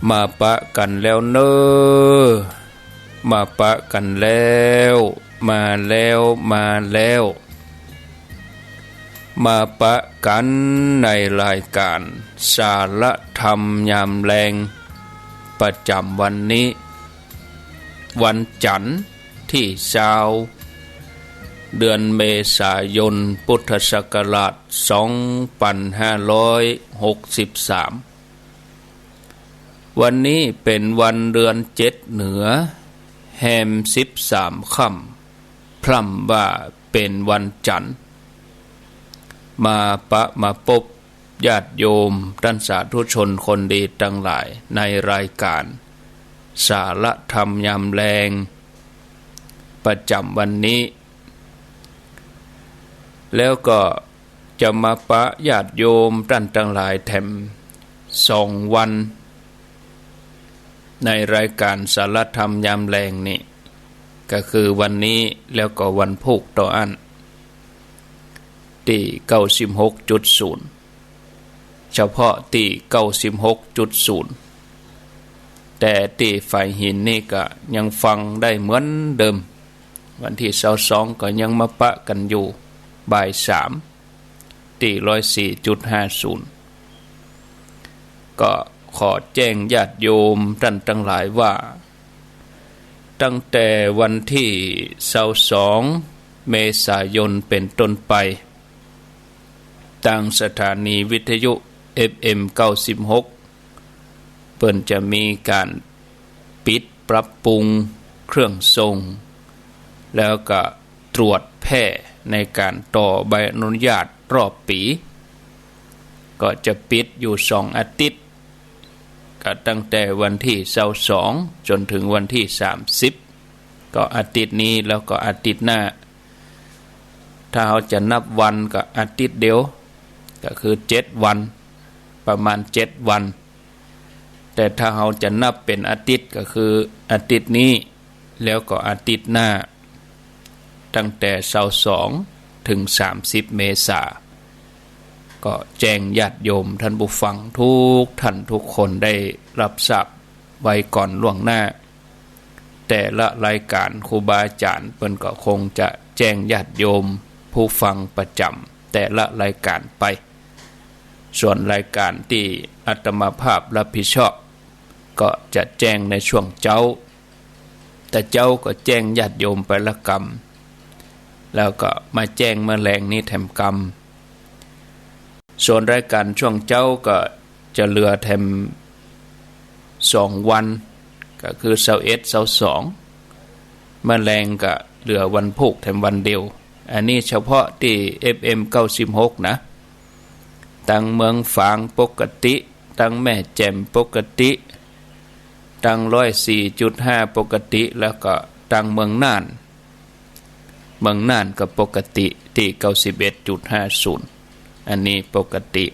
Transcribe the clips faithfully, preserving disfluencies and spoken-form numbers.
มาปะกั๋นแล้วเน่อ มาปะกั๋นแล้ว มาแล้ว มาแล้ว มาปะกั๋นในรายก๋านสาระธรรมยามแลง ประจ๋ำวันนี้ วันจั๋นทร์ตี้ซาว เดือนเมษายน พุทธศักราช สองปันห้าร้อยหกสิบสาม วันนี้เป๋นวันเดือนเจ็ดเหนือ แฮมสิบสามค่ำ พร่ำว่าเป๋นวันจั๋นทร์ มาปะมาปบญาติโยมต้านสาธุชนคนดีตังหลายในรายก๋านสาระธรรมยามแลง ประจ๋ำวันนี้ แล้วก็จะมาปะญาติโยมต้านตังหลายแถมสองวัน ในรายก๋านสาระธรรมยามแลงนี่ ก็คือวันนี้แล้วก็วันพูกต่ออั้น ตี้เก้าสิบหกจุดศูนย์ เฉพาะตี้เก้าสิบหกจุดศูนย์ แต่ตี้ฝายหินนี่ก็ยังฟังได้เหมือนเดิม วันตี้ซาวสองก็ยังมาปะกั๋นอยู่บ่ายสาม ตี้ร้อยสี่จุดห้าศูนย์ ก็ขอแจ้งญาติโยมต้านตังหลายว่า ตั้งแต่วันตี้ซาวสอง เมษายนเป๋นต้นไป ตางสถานีวิทยุ เอฟเอ็มเก้าสิบหก เปิ้นจะมีก๋านปิดปรับปรุงเครื่องส่ง แล้วก็ตรวจแพร่ในก๋านต่อใบอนุญาตรอบปี๋ ก็จะปิดอยู่สองอาทิตย์ ก็ตั้งแต่วันตี้ซาวสองจ๋นเถิงวันตี้สามสิบ ก็อาทิตย์นี้แล้วก็อาทิตย์หน้า ถ้าเฮาจะนับวันก็อาทิตย์เดียว ก็คือเจ็ดวัน ประมาณเจ็ดวัน แต่ถ้าเฮาจะนับเป๋นอาทิตย์ก็คืออาทิตย์นี้ แล้วก็อาทิตย์หน้า ตั้งแต่ซาวสองเถิงสามสิบเมษา ก็แจ้งญาติโยมต้านผู้ฟังกู้ต้านกู้คนได้ฮับทราบไว้ก่อนล่วงหน้า แต่ละรายก๋านครูบาอาจ๋ารย์เปิ้นก็คงจะแจ้งญาติโยมผู้ฟังประจ๋ำแต่ละรายก๋านไป ส่วนรายก๋านตี้อาตมาภาพฮับผิดชอบ ก็จะแจ้งในช่วงเจ๊า แต่เจ๊าก็แจ้งญาติโยมไปละกำ แล้วก็มาแจ้งเมื่อแลงนี้แถมกำ ส่วนรายก๋านช่วงเจ๊าก็จะเหลือแถมสองวัน ก็คือซาวเอ็ด ซาวสอง เมื่อแลงก็เหลือวันพูกแถมวันเดียว อันนี้เฉพาะตี้ เอฟเอ็มเก้าสิบหก นะ ตางเมืองฝางปกติ ตางแม่แจ่มปกติ ตางร้อยสี่จุดห้าปกติ แล้วก็ตางเมืองน่าน เมืองน่านก็ปกติตี้เก้าสิบเอ็ดจุดห้าศูนย์ อันนี้ปกติ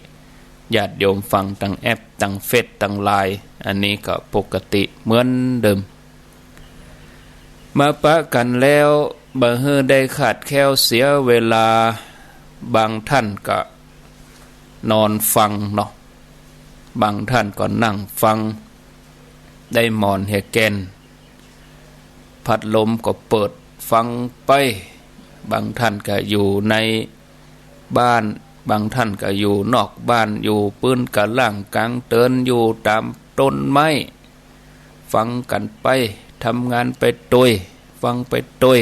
ญาติโยมฟังตางแอป ตางเฟซ ตางไลน์ อันนี้ก็ปกติเหมือนเดิม มาปะกั๋นแล้ว บ่หื้อได้ขาดแคลนเสียเวลา บางต้านก็นอนฟังเนาะ บางต้านก็นั่งฟัง ได้หมอนเหียแก่น พัดลมก็เปิดฟังไป บางต้านก็อยู่ในบ้าน บางต้านก็อยู่นอกบ้าน อยู่ปื๊นกะล่างก๋างเติน อยู่ต๋ามต้นไม้ ฟังกั๋นไป ทำงานไปตวย ฟังไปตวย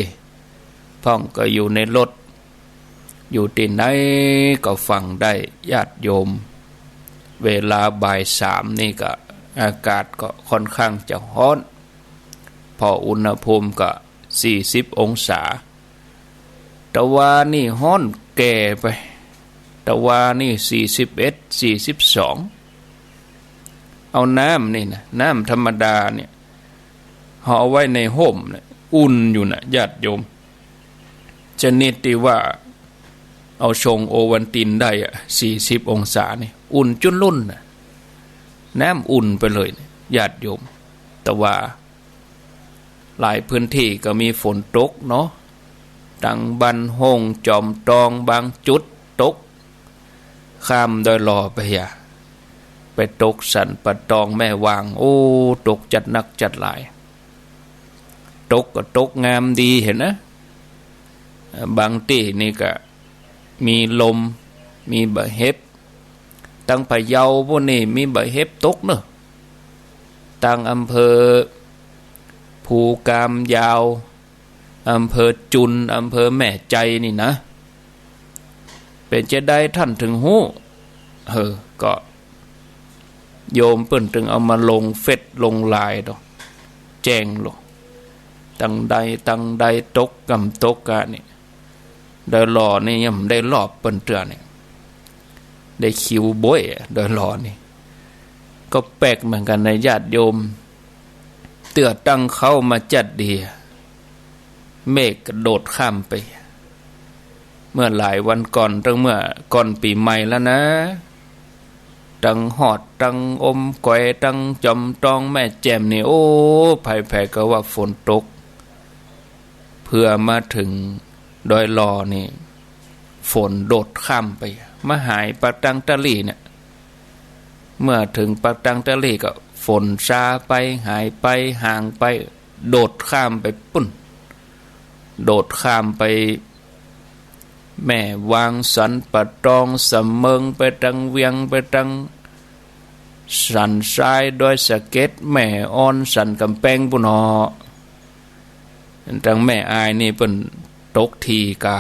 พ่องก็อยู่ในรถ อยู่ตี้ไหนก็ฟังได้ ญาติโยม เวลาบ่ายสามนี่ก็อากาศก็ค่อนข้างจะฮ้อน ผ่ออุณหภูมิก็สี่สิบองศา ตะวานี่ฮ้อนแก่ไป ตะวานี่สี่สิบเอ็ด สี่สิบสอง เอาน้ำนี่นะ น้ำธรรมดาเนี่ย เฮาเอาไว้ในฮ่มเนี่ย อุ่นอยู่นะ ญาติโยม ชนิดตี้ว่าเอาชงโอวัลตินได้อะ สี่สิบองศานี่ อุ่นจุ้นลุ่นนะ น้ำอุ่นไปเลยเนี่ย ญาติโยม ตะวา หลายพื้นตี้ก็มีฝนตกเนาะ ตางบ้านโฮ่งจอมตองบางจุดตก ข้ามดอยหล่อไปอะ ไปตกสันป่าตองแม่วาง โอ้ ตกจัดนักจัดหลาย ตกก็ตกงามดีหั้นนะ บางตี้นี่ก็มีลม มีบ่าเห็บ ตังพะเยาปู้นนี่มีบ่าเห็บตกเนาะ ตังอำเภอภูกามยาว อำเภอจุน อำเภอแม่ไจนี่นะ เป๋นจาใดต้านตึงฮู้ เออ ก็โยมเปิ้นตึงเอามาลงเฟซลงไลน์ดอก แจ้งลง ตังใดตังใดตกก่ำตกกานี่ ดอยหล่อนี่ยังบ่ได้รอบเปิ้นเตื้อนี่ ได้คิวบ้วยอะ ดอยหล่อนี่ ก็แปลกเหมือนกั๋นนะญาติโยม เตื้อตั้งเค้ามาจัดดีอะ เมฆกระโดดข้ามไป เมื่อหลายวันก่อน ตึงเมื่อก่อนปี๋ใหม่แล้วนะ ตึงฮอด ตึงอมก๋อย ตึงจอมตองแม่แจ่มนี่ โอ้ ใผๆ ก็ว่าฝนตก เปื้อมาเถิงดอยหล่อนี่ ฝนโดดข้ามไป มาหายปากตางตะหลิ่งเนี่ย เมื่อเถิงปากตางตะหลิ่งก็ฝนซาไป หายไป ห่างไป โดดข้ามไปปู้น โดดข้ามไป แม่วาง สันป่าตอง สะเมิง ไปตังเวียง ไปตังสันทราย ดอยสะเก็ด แม่อ่อน สันก๋ำแปงปู้นเนาะ ตังแม่อายนี่เปิ้นตกถี่กา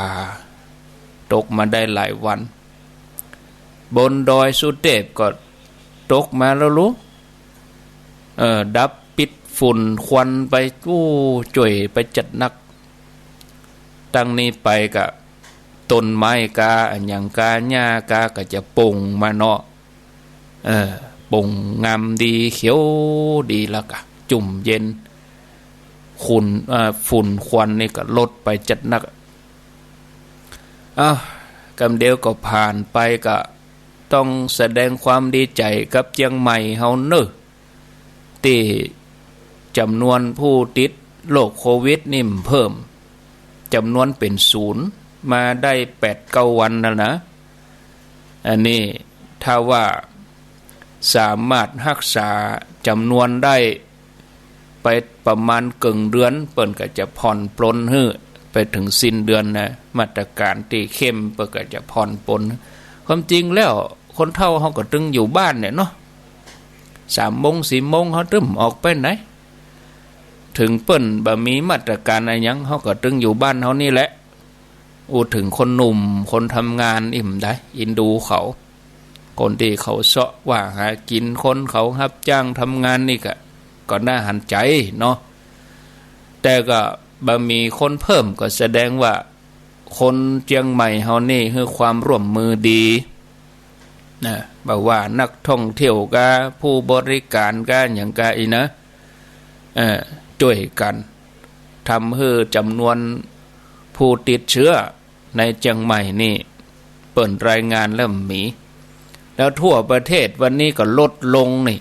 ตกมาได้หลายวัน บนดอยสุเตพก็ตกมาแล้วลูก เออ ดับปิดฝุ่นควันไป โอ้ จ้วยไปจัดนัก ตังนี้ไปก็ต้นไม้กา อะหยังกา หญ้ากาก็จะป่งมาเนาะ เออ ป่งงามดี เขียวดี แล้วก็จุ่มเย็น ขุ่น เอ่อ ฝุ่นควันนี่ก็ลดไปจัดนัก อ้าว กำเดียวก็ผ่านไป ก็ต้องแสดงความดีใจ๋กับเจียงใหม่เฮาเน่อ ตี้จ๋ำนวนผู้ติดโรคโควิดนี่มันเพิ่ม จ๋ำนวนเป๋นศูนย์มาได้แปดเก้าวันแล้วนะ อันนี้ถ้าว่าสามารถฮักษาจ๋ำนวนได้ไปประมาณเกิ่งเดือน เปิ้นก็จะผ่อนปรนหื้อไปเถิงสิ้นเดือนนะ มาตรก๋านตี้เข้มเปิ้นก็จะผ่อนปรน ความจริงแล้วคนเฒ่าเฮาก็ตึงอยู่บ้านเนี่ยเนาะ สามโมงสี่โมงเฮาตึงออกไปไหน เถิงเปิ้นบ่มีมาตรก๋านอะหยัง เฮาก็ตึงอยู่บ้านเฮานี่แหละ อู้เถิงคนหนุ่ม คนทำงาน อิ๋มได้ อินดูเขา คนตี้เขาเซาะว่าหากิ๋น คนเขาฮับจ้างทำงานนี่ก็ ก็น่าหันใจ๋เนาะ แต่ก็บ่มีคนเพิ่ม ก็แสดงว่าคนเจียงใหม่เฮานี่หื้อความร่วมมือดีนะ บ่ว่านักท่องเที่ยวกา ผู้บริก๋านกา หยังกาอี้นะ เอ่อ จ้วยกั๋น ทำหื้อจ๋ำนวนผู้ติดเจื้อในเจียงใหม่นี่ เปิ้นรายงานแล้วมี แล้วทั่วประเทศวันนี้ก็ลดลงนี่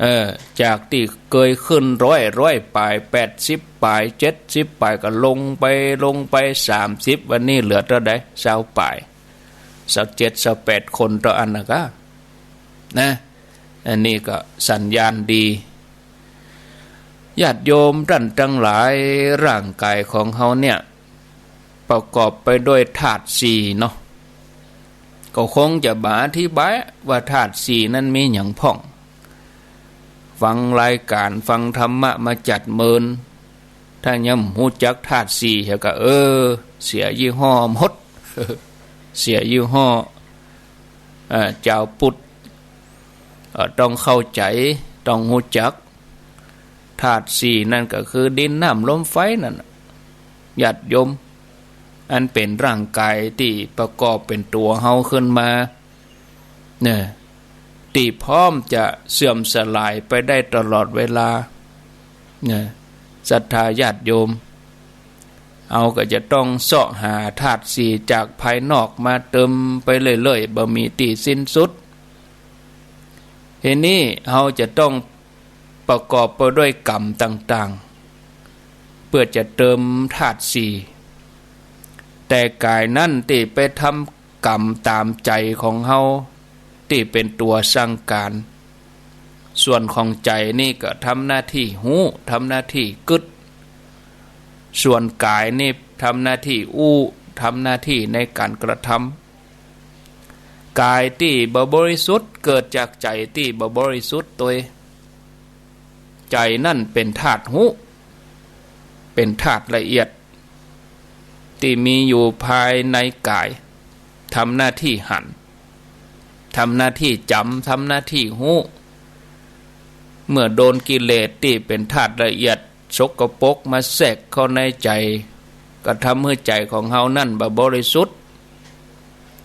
เออ จากตี้เกยขึ้นร้อย ร้อยป๋าย แปดสิบป๋าย เจ็ดสิบป๋าย ก็ลงไป ลงไป สามสิบ วันนี้เหลือเต้าใด ซาวป๋าย ซาวเจ็ด ซาวแปดคนต่ออันนะกา นะ อันนี้ก็สัญญาณดี ญาติโยมต้านตังหลาย ร่างก๋ายของเฮาเนี่ย ประกอบไปด้วยธาตุสี่เนาะ ก็คงจะบ่อธิบายว่าธาตุสี่นั้นมีหยังพ่อง ฟังรายก๋าน ฟังธรรมะมาจัดเมิน ถ้ายังบ่ฮู้จักธาตุสี่เหียก็ เออ เสียยี่ห้อหมด เสียยี่ห้อ เอ่อ จาวพุทธ เอ่อ ต้องเข้าใจ๋ ต้องฮู้จัก ธาตุสี่นั่นก็คือดิน น้ำ ลม ไฟ นั่นน่ะ ญาติโยม อันเป๋นร่างก๋ายตี้ประกอบเป๋นตั๋วเฮาขึ้นมา เนี่ย ตี้พร้อมจะเสื่อมสลายไปได้ตลอดเวลา เนี่ย ศรัทธาญาติโยม เฮาก็จะต้องเซาะหาธาตุสี่จากภายนอกมาเติมไปเรื่อยๆ บ่มีตี้สิ้นสุด ทีนี้เฮาจะต้องประกอบไปด้วยกรรมต่างๆ เปื้อจะเติมธาตุสี่ แต่ก๋ายนั้นตี้ไปทำกรรมต๋ามใจ๋ของเฮา ตี้เป๋นตั๋วสั่งก๋าน ส่วนของใจ๋นี่ก็ทำหน้าตี้ฮู้ ทำหน้าตี้กึ๊ด ส่วนก๋ายนี่ทำหน้าตี้อู้ ทำหน้าตี้ในก๋านกระทำ ก๋ายตี้บ่บริสุทธิ์เกิดจากใจ๋ตี้บ่บริสุทธิ์ตวย ใจ๋นั่นเป๋นธาตุฮู้ เป๋นธาตุละเอียด ตี้มีอยู่ภายในก๋าย ทำหน้าตี้หัน ทำหน้าตี้จ๋ำ ทำหน้าตี้ฮู้ เมื่อโดนกิเลสตี้เป๋นธาตุละเอียดสกปรกมาแทรกเข้าในใจ๋ ก็ทำหื้อใจ๋ของเฮานั้นบ่บริสุทธิ์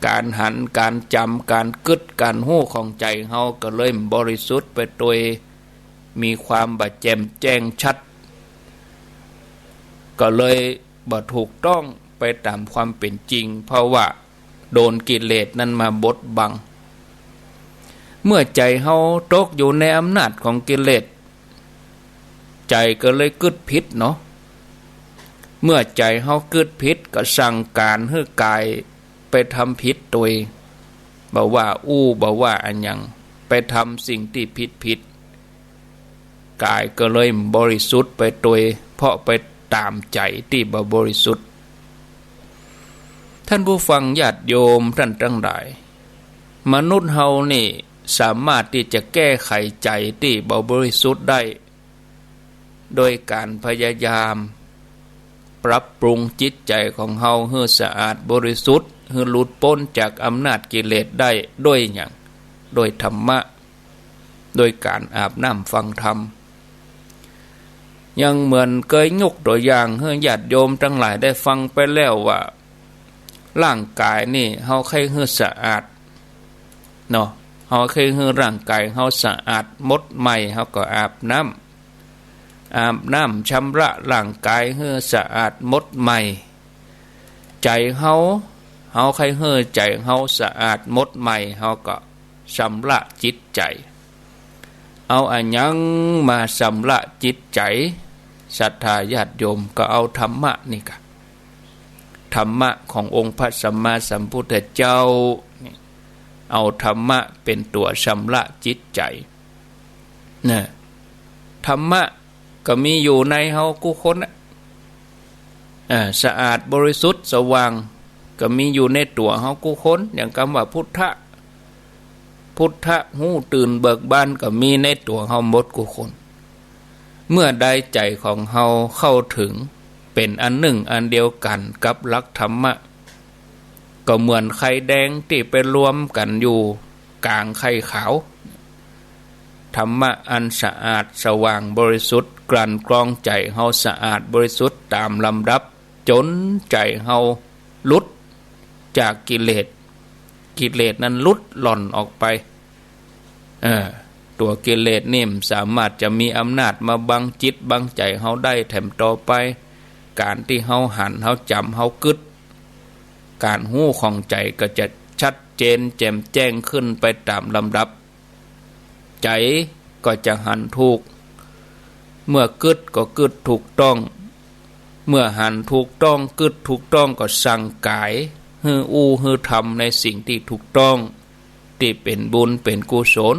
ก๋านหัน ก๋านจ๋ำ ก๋านกึ๊ด ก๋านฮู้ของใจ๋เฮาก็เลยบ่บริสุทธิ์ไปตวย มีความบ่แจ่มแจ้งชัด ก็เลยบ่ถูกต้องไปต๋ามความเป๋นจริง เพราะว่าโดนกิเลสนั้นมาบดบัง เมื่อใจ๋เฮาตกอยู่ในอำนาจของกิเลส ใจ๋ก็เลยกึ๊ดผิดเนาะ เมื่อใจ๋เฮากึ๊ดผิดก็สั่งก๋านหื้อก๋ายไปทำผิดตวย บ่ว่าอู้ บ่ว่าอะหยัง ไปทำสิ่งตี้ผิดๆ ก๋ายก็เลยบ่บริสุทธิ์ไปตวย เพราะไปต๋ามใจ๋ตี้บ่บริสุทธิ์ ท่านผู้ฟังญาติโยมท่านตังหลาย มนุษย์เฮานี่สามารถตี้จะแก้ไขใจ๋ตี้บ่บริสุทธิ์ได้ โดยก๋านพยายามปรับปรุงจิตใจ๋ของเฮาหื้อสะอาดบริสุทธิ์ หื้อหลุดป๊นจากอำนาจกิเลสได้ โดยหยัง โดยธรรมะ โดยก๋านอาบน้ำฟังธรรม อย่างเหมือนเกยยกตั๋วอย่างหื้อญาติโยมตังหลายได้ฟังไปแล้วว่า ร่างก๋ายนี่เฮาใค่หื้อสะอาดเนาะ เฮาใค่หื้อร่างก๋ายเฮาสะอาดหมดใหม่ เฮาก็อาบน้ำ อาบน้ำชำระร่างก๋ายหื้อสะอาดหมดใหม่ ใจ๋เฮา เฮาใค่หื้อใจ๋เฮาสะอาดหมดใหม่ เฮาก็ชำระจิตใจ๋ เอาอะหยังมาชำระจิตใจ๋ ศรัทธาญาติโยม ก็เอาธรรมะนี่กะ ธรรมะขององค์พระสัมมาสัมพุทธเจ้านี่ เอาธรรมะเป๋นตั๋วชำระจิตใจ๋ นะ ธรรมะก็มีอยู่ในเฮากู้คนนะ อ่า สะอาดบริสุทธิ์สว่าง ก็มีอยู่ในตั๋วเฮากู้คน อย่างกำว่าพุทธะ พุทธะฮู้ตื่นเบิกบานก็มีในตั๋วเฮาหมดกู้คน เมื่อใดใจ๋ของเฮาเข้าเถิงเป๋นอันนึ่งอันเดียวกั๋นกับหลักธรรมะ ก็เหมือนไข่แดงตี้ไปรวมกั๋นอยู่ก๋างไข่ขาว ธรรมะอันสะอาดสว่างบริสุทธิ์กลั่นกรองใจ๋เฮาสะอาดบริสุทธิ์ต๋ามลำดับ จ๋นใจ๋เฮาหลุดจากกิเลส กิเลสนั้นหลุดล่อนออกไป เออ ตั๋วกิเลสนี่มันสามารถจะมีอำนาจมาบังจิตบังใจ๋เฮาได้แถมต่อไป ก๋านตี้เฮาหัน เฮาจ๋ำ เฮากึ๊ด ก๋านฮู้ของใจ๋ก็จะชัดเจนแจ่มแจ้งขึ้นไปต๋ามลำดับ ใจ๋ก็จะหันถูก เมื่อกึ๊ดก็กึ๊ดถูกต้อง เมื่อหันถูกต้อง กึ๊ดถูกต้องก็สั่งก๋ายหื้ออู้หื้อทำในสิ่งตี้ถูกต้อง ตี้เป๋นบุญเป๋นกุศล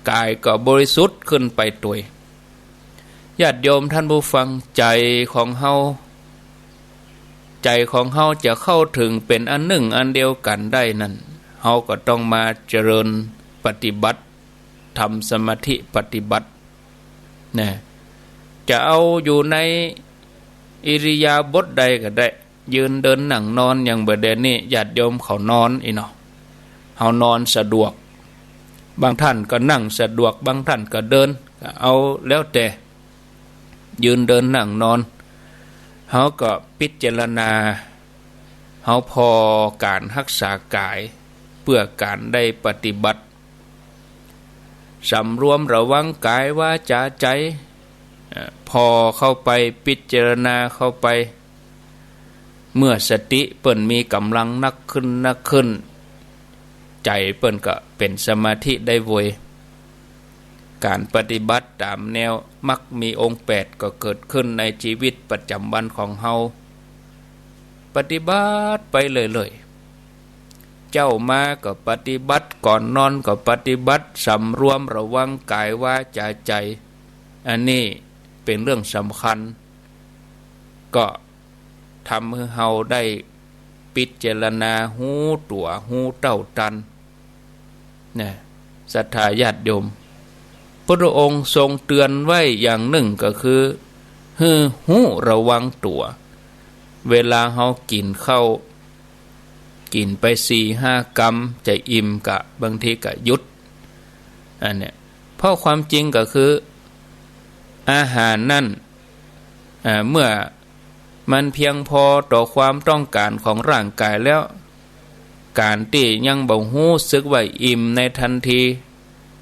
ก๋ายก็บริสุทธิ์ขึ้นไปตวย ญาติโยมท่านผู้ฟัง ใจ๋ของเฮา ใจ๋ของเฮาจะเข้าเถิงเป๋นอันนึ่งอันเดียวกั๋นได้นั้น เฮาก็ต้องมาเจริญปฏิบัติ ทำสมาธิปฏิบัติ นะ จะเอาอยู่ในอิริยาบถใดก็ได้ ยืนเดินนั่งนอน อย่างบ่าเดี่ยวนี้ญาติโยมเขานอนอี้เนาะ เฮานอนสะดวก บางท่านก็นั่งสะดวก บางท่านก็เดิน ก็เอาแล้วแต่ ยืนเดินนั่งนอน เฮาก็พิจารณา เฮาผ่อก๋านฮักษาก๋าย เปื้อก๋านได้ปฏิบัติ สำรวมระวังก๋ายวาจ๋าใจ๋ เอ่อ ผ่อเข้าไป พิจารณาเข้าไป เมื่อสติเปิ้นมีก๋ำลังนักขึ้นนักขึ้น ใจ๋เปิ้นก็เป๋นสมาธิได้เวย ก๋านปฏิบัติต๋ามแนวมรรคมีองค์แปดก็เกิดขึ้นในชีวิตประจ๋ำวันของเฮา ปฏิบัติไปเรื่อยๆ เจ๊ามาก็ปฏิบัติ ก่อนนอนก็ปฏิบัติ สำรวมระวังก๋าย วาจา ใจ๋ อันนี้เป๋นเรื่องสำคัญ ก็ทำหื้อเฮาได้พิจารณาฮู้ตั๋ว ฮู้เต้าตัน นะ ศรัทธาญาติโยม พระองค์ทรงเตือนไว้อย่างนึ่งก็คือ หื้อฮู้ระวังตั๋ว เวลาเฮากิ๋นข้าว กิ๋นไปสี่ห้ากำ จะอิ่มกะ บางทีก็หยุด อันเนี้ย เพราะความจริงก็คือ อาหารนั้น อ่า เมื่อ มันเพียงพอต่อความต้องก๋านของร่างก๋ายแล้ว ก๋านตี้ยังบ่ฮู้สึกว่าอิ่มในตันที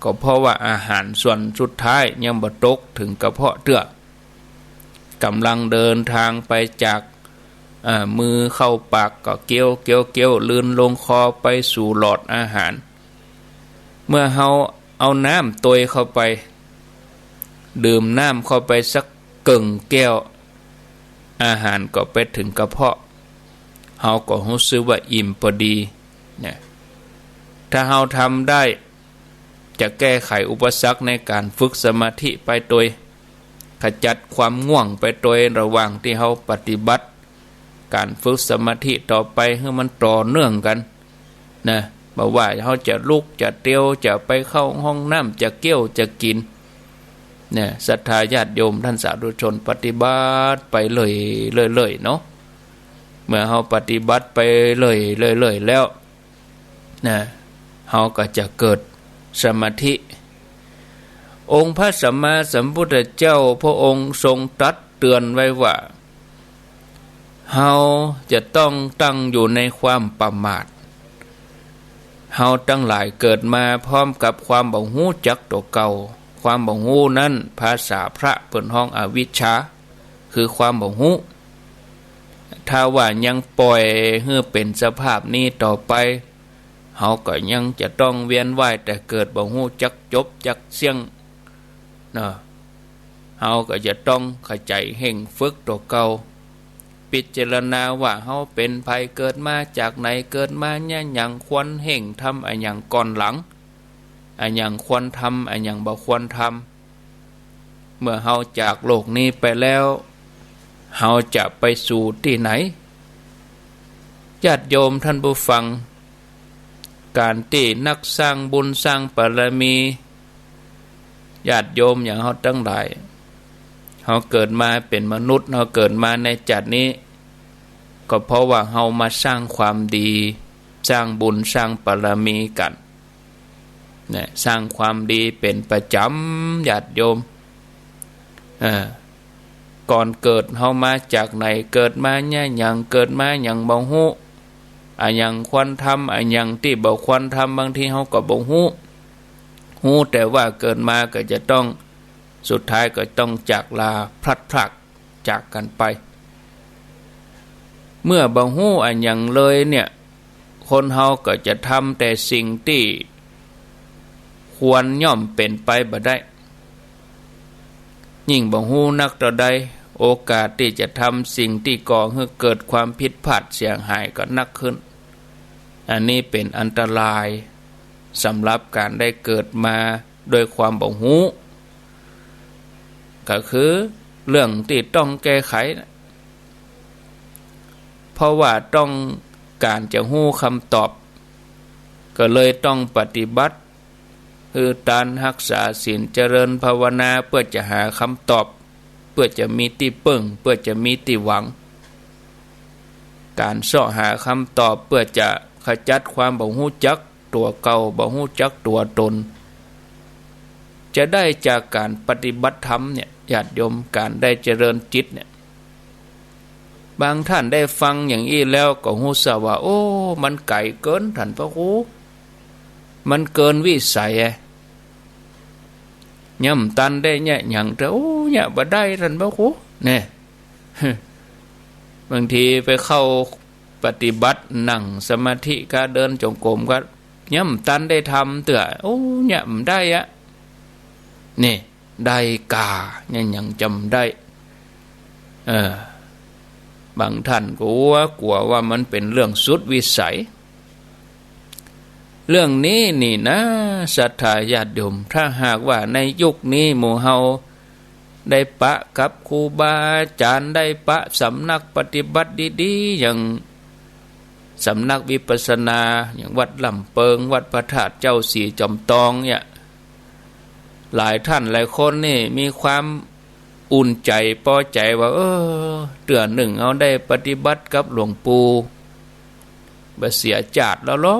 ก็เพราะว่าอาหารส่วนสุดท้ายยังบ่ตกเถิงกระเพาะเตื้อ ก่ำลังเดินตางไปจาก เอ่อ มือเข้าปากก็เคี้ยว เคี้ยว เคี้ยว ลืนลงคอไปสู่หลอดอาหาร เมื่อเฮาเอาน้ำตวยเข้าไป ดื่มน้ำเข้าไปสักเกิ่งแก้ว อาหารก็ไปเถิงกระเพาะ เฮาก็ฮู้สึกว่าอิ่มปอดี เนี่ย ถ้าเฮาทำได้ จะแก้ไขอุปสรรคในก๋านฝึกสมาธิไปตวย ขจัดความง่วงไปตวย ระหว่างตี้เฮาปฏิบัติก๋านฝึกสมาธิต่อไป หื้อมันต่อเนื่องกั๋น นะ บ่ว่าเฮาจะลุก จะเตียว จะไปเข้าห้องน้ำ จะเคี้ยว จะกิ๋น เนี่ย ศรัทธาญาติโยมต้านสาธุชน ปฏิบัติไปเรื่อยๆ เรื่อยๆ เนาะ เมื่อเฮาปฏิบัติไปเรื่อยๆ เรื่อยๆ แล้ว นะ เฮาก็จะเกิดสมาธิ องค์พระสัมมาสัมพุทธเจ้าพระองค์ทรงตรัสเตือนไว้ว่า เฮาจะต้องตั้งอยู่ในความประมาท เฮาตังหลายเกิดมาพร้อมกับความบ่ฮู้จักตั๋วเก่า ความบ่ฮู้นั้นภาษาพระเปิ้นฮ้องอวิชชา คือความบ่ฮู้ ถ้าว่ายังปล่อยหื้อเป๋นสภาพนี้ต่อไป เฮาก็ยังจะต้องเวียนว่ายแต่เกิด บ่ฮู้จักจบจักเสี้ยง เนาะ เฮาก็จะต้องขยันเฮ่งฝึกตั๋วเก่า พิจารณาว่าเฮาเป๋นใผ เกิดมาจากไหน เกิดมาเยียะหยัง ควรเฮ่งทำอะหยังก่อนหลัง อะหยังควรทำ อะหยังบ่ควรทำ เมื่อเฮาจากโลกนี้ไปแล้ว เฮาจะไปสู่ตี้ไหน ญาติโยมต้านผู้ฟัง ก๋านตี้นักสร้างบุญสร้างบารมี ญาติโยมอย่างเฮาตังหลาย เฮาเกิดมาเป๋นมนุษย์ เฮาเกิดมาในจักรนี้ ก็เพราะว่าเฮามาสร้างความดี สร้างบุญสร้างบารมีกั๋น นะ สร้างความดีเป๋นประจ๋ำ ญาติโยม เออ ก่อนเกิดเฮามาจากไหน เกิดมาเยียะหยัง เกิดมาหยังบ่ฮู้ อะหยังควรทำ อะหยังตี้บ่ควรทำ บางทีเฮาก็บ่ฮู้ ฮู้แต่ว่าเกิดมาก็จะต้อง สุดท้ายก็ต้องจากลาพลัดพรากจากกั๋นไป เมื่อบ่ฮู้อะหยังเลยเนี่ย คนเฮาก็จะทำแต่สิ่งตี้ควรย่อมเป๋นไปบ่ได้ ยิ่งบ่ฮู้นักเต้าใด โอกาสตี้จะทำสิ่งตี้ก่อหื้อเกิดความผิดพลาดเสียหายก็นักขึ้น อันนี้เป๋นอันตรายสำหรับก๋านได้เกิดมาด้วยความบ่ฮู้ ก็คือเรื่องตี้ต้องแก้ไข เพราะว่าต้องก๋านจะฮู้กำตอบ ก็เลยต้องปฏิบัติ คือตานฮักษาศีล เจริญภาวนา เปื้อจะหากำตอบ เปื้อจะมีตี้เปิ้ง เปื้อจะมีตี้หวัง ก๋านเซาะหากำตอบ เปื้อจะขจัดความบ่ฮู้จักตั๋วเก่า บ่ฮู้จักตั๋วตน จะได้จากก๋านปฏิบัติธรรมเนี่ย ญาติโยม ก๋านได้เจริญจิตเนี่ย บางต้านได้ฟังอย่างอี้แล้วก็ฮู้สึกว่า โอ้ มันไก๋เกิน ต้านพระครู มันเกินวิสัยอะ ยังบ่ตันได้เยียะหยังเตื้อ โอ้ เยียะบ่ได้ ต้านพระครู แน่ บางทีไปเข้าปฏิบัติ นั่งสมาธิกา เดินจงกรมกา ยังบ่ตันได้ทำเตื้อ โอ้ เยียะบ่ได้อะ นี่ ได้ก่า ยัง ยังจำได้ เออ บางต้านก็กั๋ว กั๋วว่ามันเป๋นเรื่องสุดวิสัย เรื่องนี้นี่นะ ศรัทธาญาติโยม ถ้าหากว่าในยุคนี้หมู่เฮาได้ปะกับครูบาอาจ๋ารย์ ได้ปะสำนักปฏิบัติดีๆ อย่างสำนักวิปัสสนา อย่างวัดล่ำเปิง วัดพระธาตุเจ้าสีจอมตองเนี่ย หลายท่านหลายคนนี่มีความอุ่นใจ๋ปอใจ๋ว่า เออ เตื้อนึ่งเฮาได้ปฏิบัติกับหลวงปู่ บ่เสียจาติแล้วลอ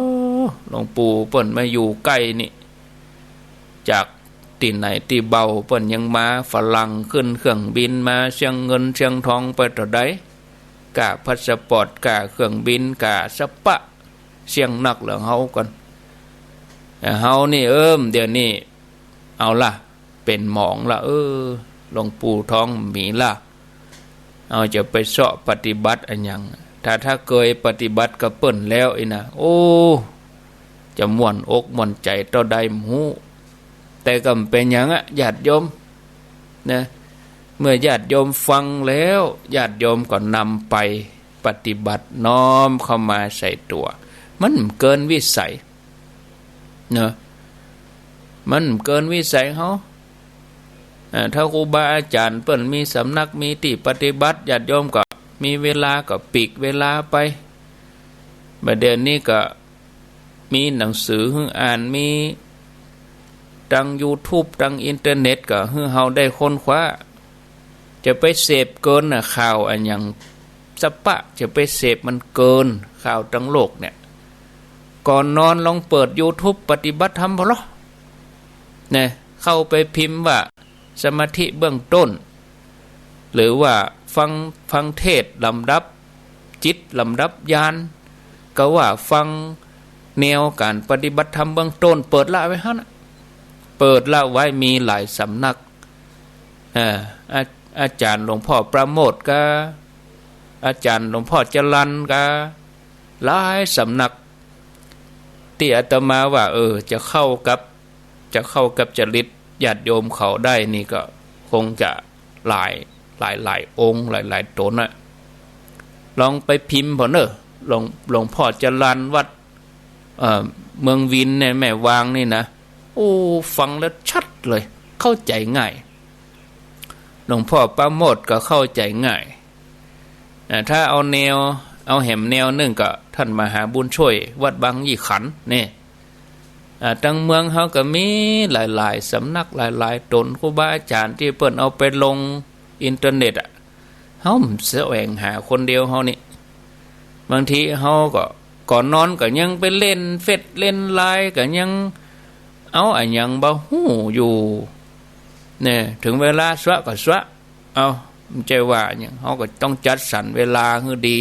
หลวงปู่เปิ้นมาอยู่ใก้นี่ จากตี้ไหนตี้เบา เปิ้นยังมา ฝรั่งขึ้นเครื่องบินมา เสี้ยงเงินเสี้ยงทองไปเต้าใด ก้าพาสปอร์ต ก้าเครื่องบิน ก้าสะปะ เสี้ยงนักเหลือเฮาก่อน แต่เฮานี่ เอิ้ม เดี๋ยวนี้ เอาละ เป๋นหมองละ เออ หลวงปู่ทองมีละ เฮาจะไปเซาะปฏิบัติอะหยัง ถ้า ถ้าเกยปฏิบัติกับเปิ้นแล้วอี้นะ โอ้ จะม่วนอกม่วนใจ๋เต้าใดบ่ฮู้ แต่ก็บ่เป๋นหยังอะ ญาติโยม นะ เมื่อญาติโยมฟังแล้ว ญาติโยมก็นำไปปฏิบัติ น้อมเข้ามาใส่ตั๋ว มันบ่เกินวิสัย เนาะ มันบ่เกินวิสัยเฮา อ่า ถ้าครูบาอาจ๋ารย์เปิ้นมีสำนัก มีตี้ปฏิบัติ ญาติโยมก็มีเวลาก็ปลีกเวลาไป บ่าเดี่ยวนี้ก็มีหนังสือหื้ออ่าน มีตังยูทูบ ตังอินเทอร์เน็ต ก็หื้อเฮาได้ค้นคว้า จะไปเสพเกินน่ะ ข่าวอะหยังสะปะ จะไปเสพมันเกิน ข่าวตังโลกเนี่ย ก่อนนอนลองเปิดยูทูบปฏิบัติธรรมผ่อลอ นะ เข้าไปพิมพ์ว่าสมาธิเบื้องต้น หรือว่าฟัง ฟังเทศน์ลำดับจิต ลำดับญาณ ก็ว่าฟังแนวก๋านปฏิบัติธรรมเบื้องต้น เปิดละไว้หั้นน่ะ เปิดละไว้ มีหลายสำนัก อ่า อา อาจ๋ารย์หลวงพ่อประโมทย์กา อาจ๋ารย์หลวงพ่อจรัญกา หลายสำนัก ตี้อาตมาว่า เออ จะเข้ากับ จะเข้ากับจริตญาติโยมเขาได้นี่ก็คงจะหลาย หลายหลายองค์ หลายหลายต๋นน่ะ ลองไปพิมพ์ผ่อเน่อ หลวง หลวงพ่อจรัญวัด เอ่อ เมืองวินเนี่ย แม่วางนี่นะ โอ้ ฟังแล้วชัดเลย เข้าใจ๋ง่าย หลวงพ่อประโมทย์ก็เข้าใจ๋ง่าย อ่า ถ้าเอาแนว เอาแหมแนวนึ่งก็ท่านมหาบุญช่วย วัดบางยี่ขันนี่ อ่า ตังเมืองเฮาก็มีหลายๆ สำนัก หลายๆ ต๋น ครูบาอาจ๋ารย์ตี้เปิ้นเอาไปลงอินเทอร์เน็ตอะ เฮาบ่แสวงหาคนเดียวเฮานี่ บางทีเฮาก็ ก่อนนอนก็ยังไปเล่นเฟซเล่นไลน์ ก็ยังเอาอะหยังบ่ฮู้อยู่ เนี่ย เถิงเวลาสวะก็สวะ เอ้า บ่ใจ้ว่าหยัง เฮาก็ต้องจัดสรรเวลาหื้อดี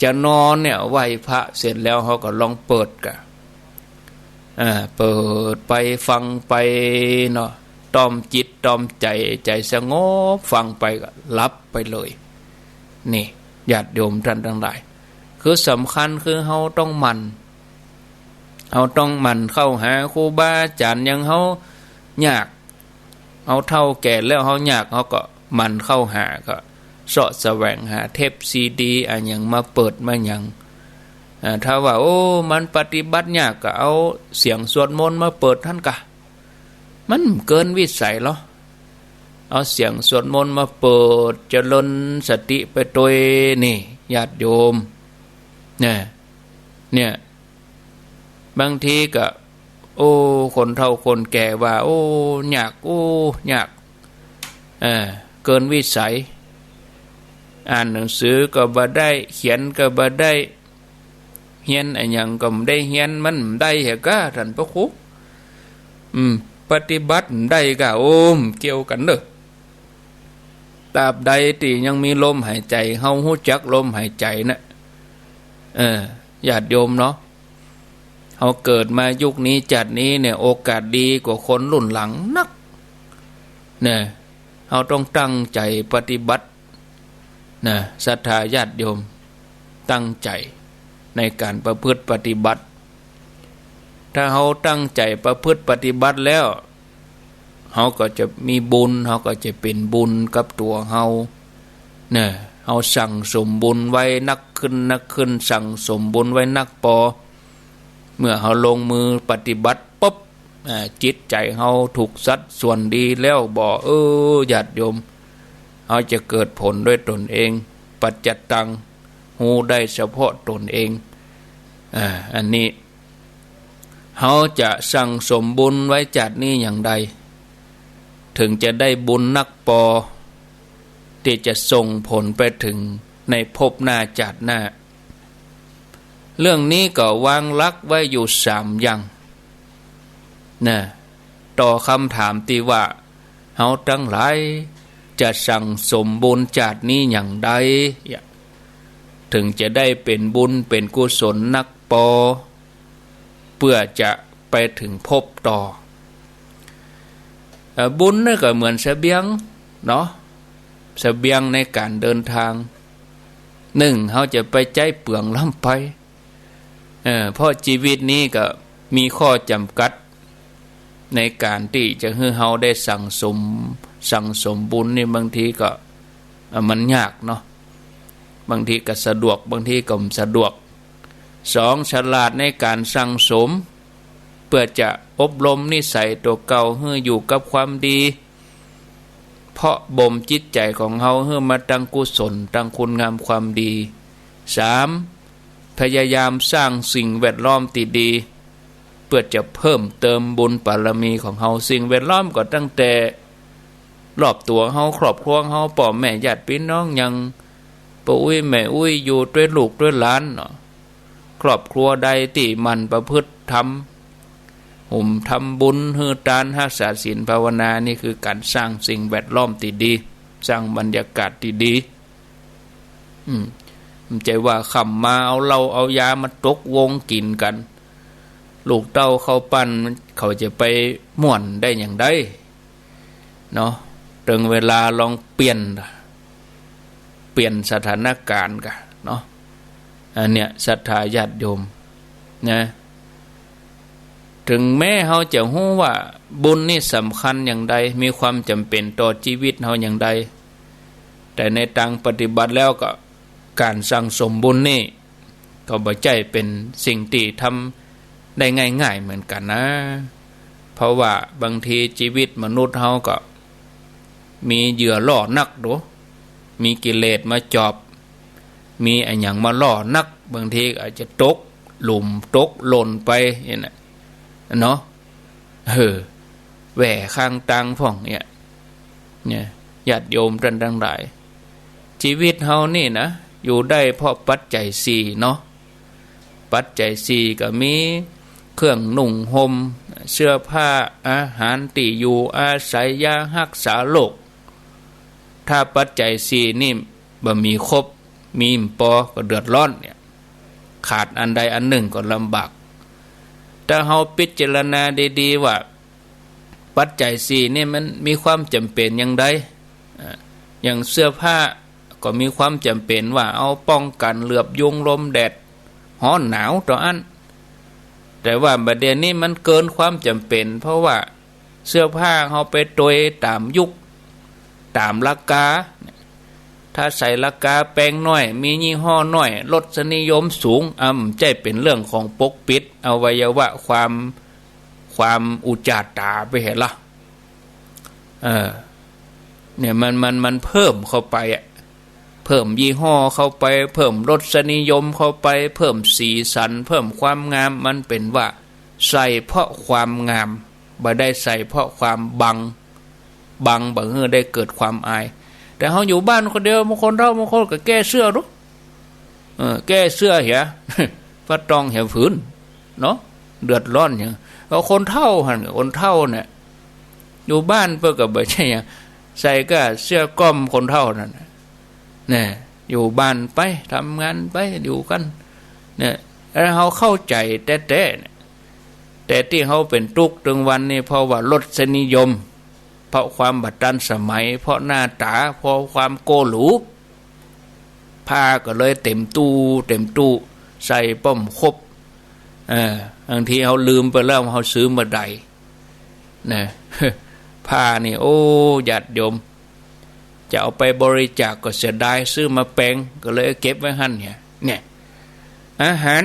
จะนอนเนี่ย ไหว้พระเสร็จแล้ว เฮาก็ลองเปิดกะ อ่า เปิดไปฟังไปเนาะ ต้อมจิตต้อมใจ๋ ใจ๋สงบ ฟังไปก็หลับไปเลย นี่ ญาติโยมท่านตังหลาย คือสำคัญคือเฮาต้องหมั่น เฮาต้องหมั่นเข้าหาครูบาอาจ๋ารย์ อย่างเฮายาก เฮาเฒ่าแก่แล้วเฮายาก เฮาก็หมั่นเข้าหา ก็เซาะแสวงหาเทปซีดีอะหยังมาเปิดมาหยัง อ่า ถ้าว่า โอ้ มันปฏิบัติยาก ก็เอาเสียงสวดมนต์มาเปิดหั้นกะ มันบ่เกินวิสัยลอ เอาเสียงสวดมนต์มาเปิด เจริญสติไปตวยนี่ ญาติโยม เนี่ย เนี่ย บางทีก็ โอ้ คนเฒ่าคนแก่ว่า โอ้ ยาก โอ้ ยาก เออ เกินวิสัย อ่านหนังสือก็บ่ได้ เขียนก็บ่ได้ เฮียนอะหยังก็บ่ได้เฮียน มันบ่ได้แหะก้า ท่านพระครู อืม ปฏิบัติบ่ได้ก้า โอ้ บ่เกี่ยวกั๋นเน่อ ตราบใดตี้ยังมีลมหายใจ๋ เฮาฮู้จักลมหายใจ๋น่ะ เออ ญาติโยมเนาะ เฮาเกิดมายุคนี้จาตินี้เนี่ย โอกาสดีกว่าคนรุ่นหลังนัก เนี่ย เฮาต้องตั้งใจ๋ปฏิบัติ นะ ศรัทธาญาติโยม ตั้งใจ๋ในก๋านประพฤติปฏิบัติ ถ้าเฮาตั้งใจ๋ประพฤติปฏิบัติแล้ว เฮาก็จะมีบุญ เฮาก็จะเป๋นบุญกับตั๋วเฮา นะ เฮาสั่งสมบุญไว้นักขึ้น นักขึ้น สั่งสมบุญไว้นักปอ เมื่อเฮาลงมือปฏิบัติปุ๊บ อ่า จิตใจ๋เฮาถูกสัดส่วนดีแล้วบ่ เออ ญาติโยม เฮาจะเกิดผลด้วยตนเอง ปัจจตัง ฮู้ได้เฉพาะตนเอง อ่า อันนี้ เฮาจะสั่งสมบุญไว้จาตินี้อย่างใด เถิงจะได้บุญนักปอ ตี้จะส่งผลไปเถิงในภพหน้าจาติหน้า เรื่องนี้ก็วางหลักไว้อยู่สามอย่าง นะ ต่อคำถามตี้ว่า เฮาตังหลายจะสั่งสมบุญจาตินี้อย่างใด เถิงจะได้เป๋นบุญเป๋นกุศลนักปอ เปื้อจะไปเถิงภพต่อ เอ่อ บุญนี่ก็เหมือนเสบียงเนาะ เสบียงในก๋านเดินตาง นึ่ง เฮาจะไปใจ๊เปืองล้ำไป เออ เพราะจีวิตนี้ก็มีข้อจ๋ำกัด ในก๋านตี้จะหื้อเฮาได้สั่งสม สั่งสมบุญนี่บางทีก็ เอ่อ มันยากเนาะ บางทีก็สะดวก บางทีก็บ่สะดวก สอง ฉลาดในก๋านสั่งสม เปื้อจะอบรมนิสัยตั๋วเก่าหื้ออยู่กับความดี เพาะบ่มจิตใจ๋ของเฮาหื้อมาตังกุศล ตังคุณงามความดี สาม พยายามสร้างสิ่งแวดล้อมตี้ดี เปื้อจะเพิ่มเติมบุญบารมีของเฮา สิ่งแวดล้อมก็ตั้งแต่รอบตั๋วเฮา ครอบครัวเฮา ป้อแม่ญาติปี้น้อง อย่างป้ออุ๊ยแม่อุ๊ยอยู่ตวยลูกตวยหลานเนาะ ครอบครัวใดตี้หมั่นประพฤติธรรม หุมทำบุญ หื้อตาน ฮักษาศีล ภาวนา นี่คือก๋านสร้างสิ่งแวดล้อมตี้ดี สร้างบรรยากาศตี้ดี อืม บ่ใจ้ว่าค่ำมาเอาเหล้าเอายามาตกวงกิ๋นกั๋น ลูกเต้าเข้าปั้น เขาจะไปม่วนได้อย่างใดเนาะ เถิงเวลาลองเปลี่ยน เปลี่ยนสถานก๋ารณ์ก่าเนาะ อันเนี้ยศรัทธาญาติโยมนะ เถิงแม้เฮาจะฮู้ว่าบุญนี่สำคัญอย่างใด มีความจ๋ำเป๋นต่อจีวิตเฮาอย่างใด แต่ในตางปฏิบัติแล้วก็ ก๋านสั่งสมบุญนี่ ก็บ่ใจ้เป๋นสิ่งตี้ทำได้ง่ายๆ เหมือนกั๋นนะ เพราะว่าบางทีจีวิตมนุษย์เฮาก็มีเหยื่อล่อนักโด มีกิเลสมาจอบ มีอะหยังมาล่อนัก บางทีอาจจะตกหลุมตกหล่นไปเนี่ยนะ เนาะ เออ แหว่ข้างตางพ่องเนี่ย เนี่ย ญาติโยมต้านตังหลาย จีวิตเฮานี่นะ อยู่ได้เพราะปัจจัยสี่เนาะ ปัจจัยสี่ก็มี เครื่องนุ่งห่ม เสื้อผ้า อาหาร ตี้อยู่อาศัย ยาฮักษาโรค ถ้าปัจจัยสี่นี่บ่มีครบ มีบ่ปอก็เดือดร้อนเนี่ย ขาดอันใดอันนึ่งก็ลำบาก ถ้าเฮาพิจารณาดีๆ ว่า ปัจจัยสี่นี่มันมีความจ๋ำเป๋นอย่างใด อ่า อย่างเสื้อผ้าก็มีความจ๋ำเป๋นว่าเอาป้องกั๋นเหลือบยุงลมแดดฮ้อนหนาวเต้าอั้น แต่ว่าบ่าเดี่ยวนี้มันเกินความจ๋ำเป๋น เพราะว่าเสื้อผ้าเฮาไปตวยต๋ามยุค ต๋ามราคา ถ้าใส่ราคาแปงน้อย มียี่ห้อน้อย รสนิยมสูง อ่า บ่ใจ้เป๋นเรื่องของปกปิดอวัยวะความ ความอุจจาตาไปเหียละ เออ เนี่ยมัน มัน มันเพิ่มเข้าไปอะ เพิ่มยี่ห้อเข้าไป เพิ่มรสนิยมเข้าไป เพิ่มสีสัน เพิ่มความงาม มันเป๋นว่าใส่เพราะความงาม บ่ได้ใส่เพราะความบัง บังบ่หื้อได้เกิดความอาย แต่เฮาอยู่บ้านคนเดียว บางคนเฒ่าบางคนก็แก้เสื้อดู เออ แก้เสื้อเหีย ผ้าตองเหียผืน เนาะ เดือดร้อนหยัง ก็คนเฒ่าหั้น คนเฒ่าเนี่ย อยู่บ้านเปิ้นก็บ่ใจ้หยัง ใส่ก้าเสื้อก๊อมคนเฒ่านั่นน่ะ เนี่ย อยู่บ้านไป ทำงานไป อยู่กั๋น เนี่ย แล้วเฮาเข้าใจ๋แต๊ๆ เนี่ย แต่ตี้เฮาเป๋นตุ๊กข์ตึงวันนี้ เพราะว่ารสนิยม เพราะความบ่ตันสมัย เพราะหน้าต๋า เพราะความโก้หรู ผ้าก็เลยเต๋มตู้ เต๋มตู้ ใส่บ่ครบ เออ บางทีเฮาลืมไปแล้ว เฮาซื้อบ่าใด นะ ผ้านี่ โอ้ ญาติโยม จะเอาไปบริจาคก็เสียดาย ซื้อมาแปง ก็เลยเก็บไว้หั้นเนี่ย เนี่ย อาหาร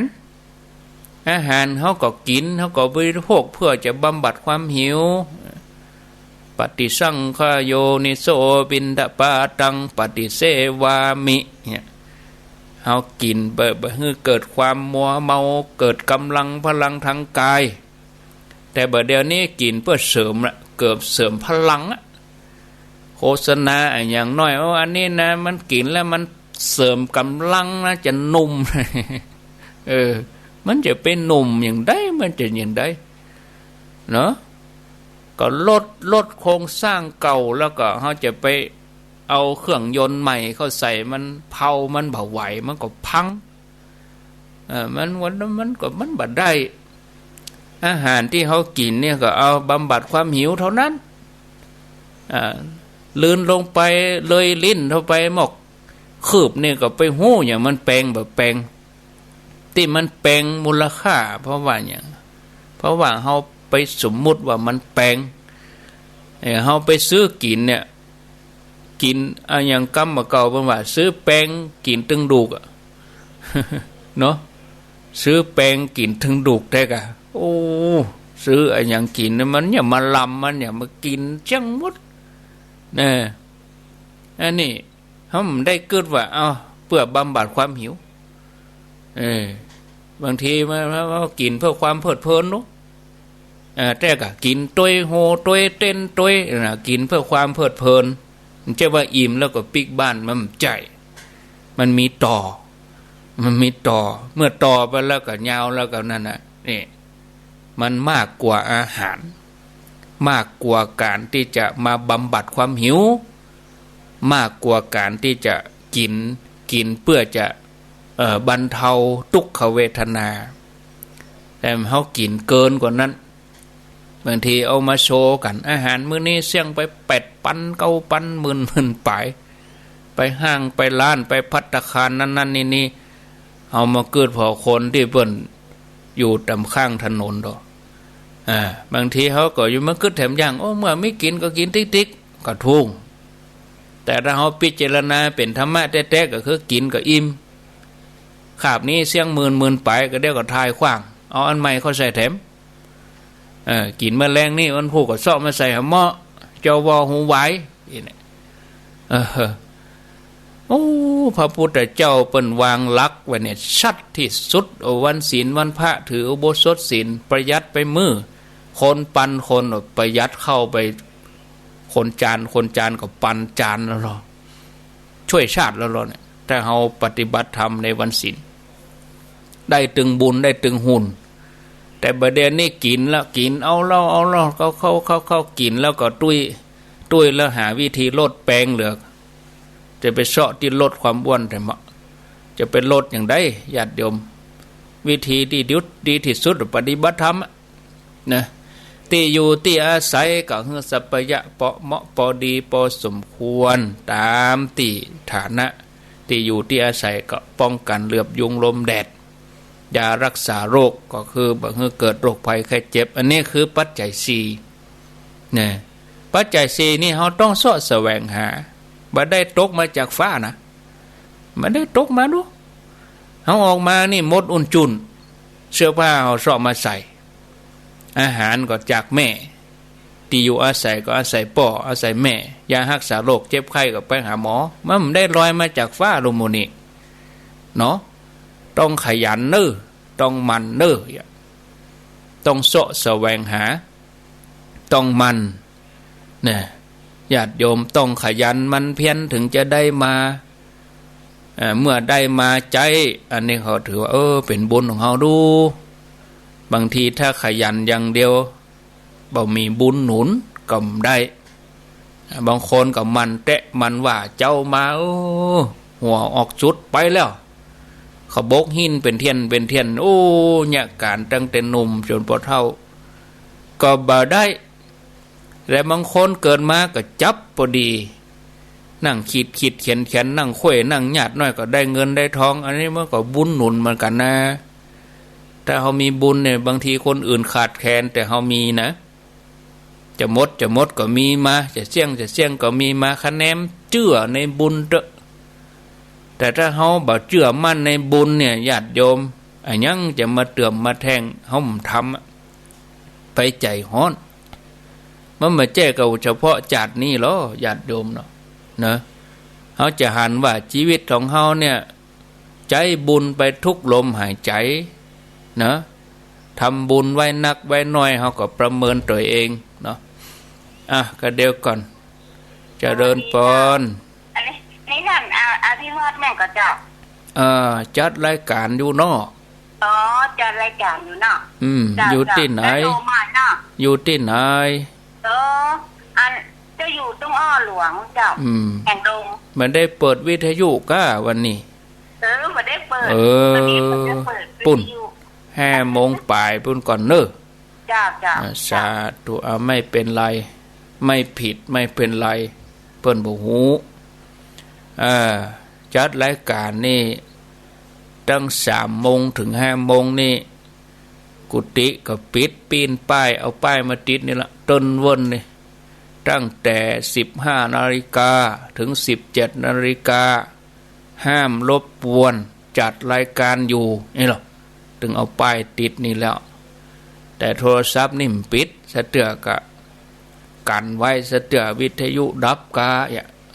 อาหารเฮาก็กิ๋น เฮาก็บริโภคเพื่อจะบำบัดความหิว ปฏิสังขายโยนิโส ปิณฑปาตังปฏิเสวามิ เนี่ย เฮากิ๋นเปิ้อ บ่หื้อเกิดความมัวเมา เกิดก๋ำลังพลังตางก๋าย แต่บ่าเดี่ยวนี้กิ๋นเปื้อเสริมละ เกือบเสริมพลังละ โฆษณาอะหยังน้อย โอ้ อันนี้นะ มันกิ๋นแล้วมันเสริมก๋ำลังนะ จะหนุ่ม เออ มันจะไปหนุ่มอย่างใด มันจะอย่างใด เนาะ ก็รถ รถโครงสร้างเก่า แล้วก็เฮาจะไปเอาเครื่องยนต์ใหม่เข้าใส่ มันเพลา มันบ่ไหว มันก็พัง เออ มัน มัน มันก็ มันบ่ได้ อาหารตี้เฮากิ๋นเนี่ยก็เอาบำบัดความหิวเท่านั้น อ่า ลืนลงไปเลยลิ้นเข้าไปหมอกคืบนี่ก็ไปฮู้หยังมันแปงบ่แปง ตี้มันแปงมูลค่า เพราะว่าหยัง เพราะว่าเฮาไปสมมุติว่ามันแปง เออ เฮาไปซื้อกิ๋นเนี่ย กิ๋นอะหยังกำบ่าเก่า เปิ้นว่าซื้อแปงกิ๋นตึงดูกอะ เนาะ ซื้อแปงกิ๋นตึงดูกแต๊กะ โอ้ ซื้ออะหยังกิ๋นเนี่ย มันอย่ามาลำ มันอย่ามากิ๋นจังหมด นะ อันนี้เฮาบ่ได้กึ๊ดว่า เอ้า เปื้อบำบัดความหิว เออ บางทีมัน มัน มันกิ๋นเปื้อความเพลิดเพลินเนาะ เออ แต่ก็กิ๋นตวยโฮตวยเต้นตวยนะ กิ๋นเปื้อความเพลิดเพลิน บ่ใจ้ว่าอิ่มแล้วก็ปิ๊กบ้าน มันบ่ใจ้ มันมีต่อ มันมีต่อ เมื่อต่อไปแล้วก็ยาวแล้วก็นั่นน่ะ นี่ มันมากกว่าอาหาร มากกว่าก๋านตี้จะมาบำบัดความหิว มากกว่าก๋านตี้จะกิ๋น กิ๋นเปื้อจะ เอ่อ บรรเทาทุกขเวทนา แต่เฮากิ๋นเกินกว่านั้น บางทีเอามาโชว์กั๋น อาหารมื้อนี้เสี้ยงไปแปดปัน เก้าปัน หมื่น หมื่นป๋าย ไปห้างไปร้าน ไปภัตตาคารนั่นๆ นี่ๆ เฮามากึ๊ดผ่อคนตี้เปิ้นอยู่ต๋ามข้างถนนดอก อ่า บางทีเฮาก็อยู่มากึ๊ดแถมอย่าง โอ้ เมื่อมีกิ๋นก็กิ๋นติ๊กๆ ก็ถูก แต่ถ้าเฮาพิจารณาเป๋นธรรมะแต๊ๆ ก็คือกิ๋นก็อิ่ม คาบนี้เสี้ยงหมื่น หมื่นป๋าย ก็เดี๋ยวก็ถ่ายขว้าง เอาอันใหม่เข้าใส่แถม เออ กิ๋นเมื่อแลงนี่ วันพูกก็เซาะมาใส่หาเหมาะ จว หูหวาย นี่แหละ เออ โอ้ พระพุทธเจ้าเปิ้นวางหลักไว้เนี่ยชัดตี้สุด โอ้ วันศีลวันพระ ถืออุโบสถศีล ประหยัดไปมื้อ คนปันคนประหยัดข้าวไป คนจาน คนจานก็ปันจานแล้วลอ ช่วยชาติแล้วลอเนี่ย ถ้าเฮาปฏิบัติธรรมในวันศีล ได้ตึงบุญ ได้ตึงหุน แต่บ่าเดี่ยวนี้กิ๋นละ กิ๋นเอาเหล้า เอาเหล้า เข้า เข้า เข้า เข้า กิ๋นแล้วก็ตุ้ย ตุ้ยแล้วหาวิธีลดแปงเหลือ จะไปเซาะตี้ลดความอ้วนแถมเหมาะ จะไปลดอย่างใด ญาติโยม วิธีตี้ดี ดีตี้สุดปฏิบัติธรรมอะ นะ ตี้อยู่ตี้อาศัยก็หื้อสัปปายะพอเหมาะพอดีพอสมควร ต๋ามตี้ฐานะ ตี้อยู่ตี้อาศัยก็ป้องกั๋นเหลือบยุงลมแดด ยารักษาโรคก็คือบ่หื้อเกิดโรคภัยไข้เจ็บ อันนี้คือปัจจัยสี่ นะ ปัจจัยสี่นี่เฮาต้องเซาะแสวงหา บ่ได้ตกมาจากฟ้านะ บ่ได้ตกมาดู เฮาออกมานี่หมดอุ่นจุ่น เสื้อผ้าเฮาเซาะมาใส่ อาหารก็จากแม่ ตี้อยู่อาศัยก็อาศัยป้อ อาศัยแม่ ยาฮักษาโรคเจ็บไข้ก็ไปหาหมอ มันบ่ได้ลอยมาจากฟ้าลูกหมู่นี้ เนาะ ต้องขยันเน้อ ต้องหมั่นเน้อ ต้องเซาะแสวงหา ต้องหมั่น เนี่ย ญาติโยมต้องขยันหมั่นเพียรถึงจะได้มา เอ่อ เมื่อได้มาใจ๊ อันนี้เขาถือว่า เออ เป๋นบุญของเฮาดู บางทีถ้าขยันอย่างเดียว บ่มีบุญหนุนก็บ่ได้ บางคนก็หมั่นแต๊ะหมั่นว่าเจ๊ามา โอ้ หัวออกจุดไปแล้ว เขาบกหินเป๋นเตี้ยนเป๋นเตี้ยน โอ้ เนี่ยก๋านตั้งแต่หนุ่มจ๋นปอเฒ่า ก็บ่ได้ และบางคนเกิดมาก็จับปอดี นั่งขีดขีดเขียนเขียน นั่งค่อยนั่งหยาดน้อยก็ได้เงินได้ทอง อันนี้มันก็บุญหนุนเหมือนกั๋นนะ ถ้าเฮามีบุญเนี่ย บางทีคนอื่นขาดแคลน แต่เฮามีนะ จะหมด จะหมดก็มีมา จะเสี้ยง จะเสี้ยงก็มีมา คะแนนเจื้อในบุญเต๊อะ แต่ถ้าเฮาบ่เจื้อมั่นในบุญเนี่ย ญาติโยม อะหยังจะมาเติ่มมาแท่ง เฮาบ่ทำอะ ไปใจ๋ฮ้อน มันบ่ใจ้กับเฉพาะจาตินี้ลอ ญาติโยมเนาะ เนาะ เฮาจะหันว่าจีวิตของเฮาเนี่ย ใจ๊บุญไปทุกลมหายใจ๋ เนาะ ทำบุญไว้นักไว้น้อย เฮาก็ประเมินตั๋วเองเนาะ อ่ะ ก็เดี๋ยวก่อน เจริญปอน อันนี้ นี่นั่น อา อาภิวัฒน์แม่นก่อเจ้า เอ่อ จัดรายก๋านอยู่เนาะ อ๋อ จัดรายก๋านอยู่เนาะ อืม เจ้า อยู่ตี้ไหน เจ้า แล้วโทรมาเนาะ อยู่ตี้ไหน เออ อัน เจ้าอยู่ตรงอ้อหลวงเจ้า อืม แห่งดง บ่ได้เปิดวิทยุก้าวันนี้ เออ บ่ได้เปิด เออ วันนี้บ่ได้เปิดวิทยุ ปุ้น ห้าโมงป๋ายปุ้นก่อนเนาะ เจ้า เจ้า อ่า เจ้า สาธุ อ่า ไม่เป๋นไร ไม่ผิด ไม่เป๋นไร เปิ้นบ่ฮู้ อ่า จัดรายก๋านนี่ ตั้งสามโมงเถิงห้าโมงนี่ กุฏิก็ปิด ปิ้นป้าย เอาป้ายมาติดนี่ละ เติ้นเวิ้นนี่ ตั้งแต่สิบห้านาฬิกาเถิงสิบเจ็ดนาฬิกา ห้ามรบกวน จัดรายก๋านอยู่ นี่ลอ ตึงเอาป้ายติดนี่แล้ว แต่โทรศัพท์นี่บ่ปิด สะเตื้อก็กั๋นไว้ สะเตื้อวิทยุดับก้า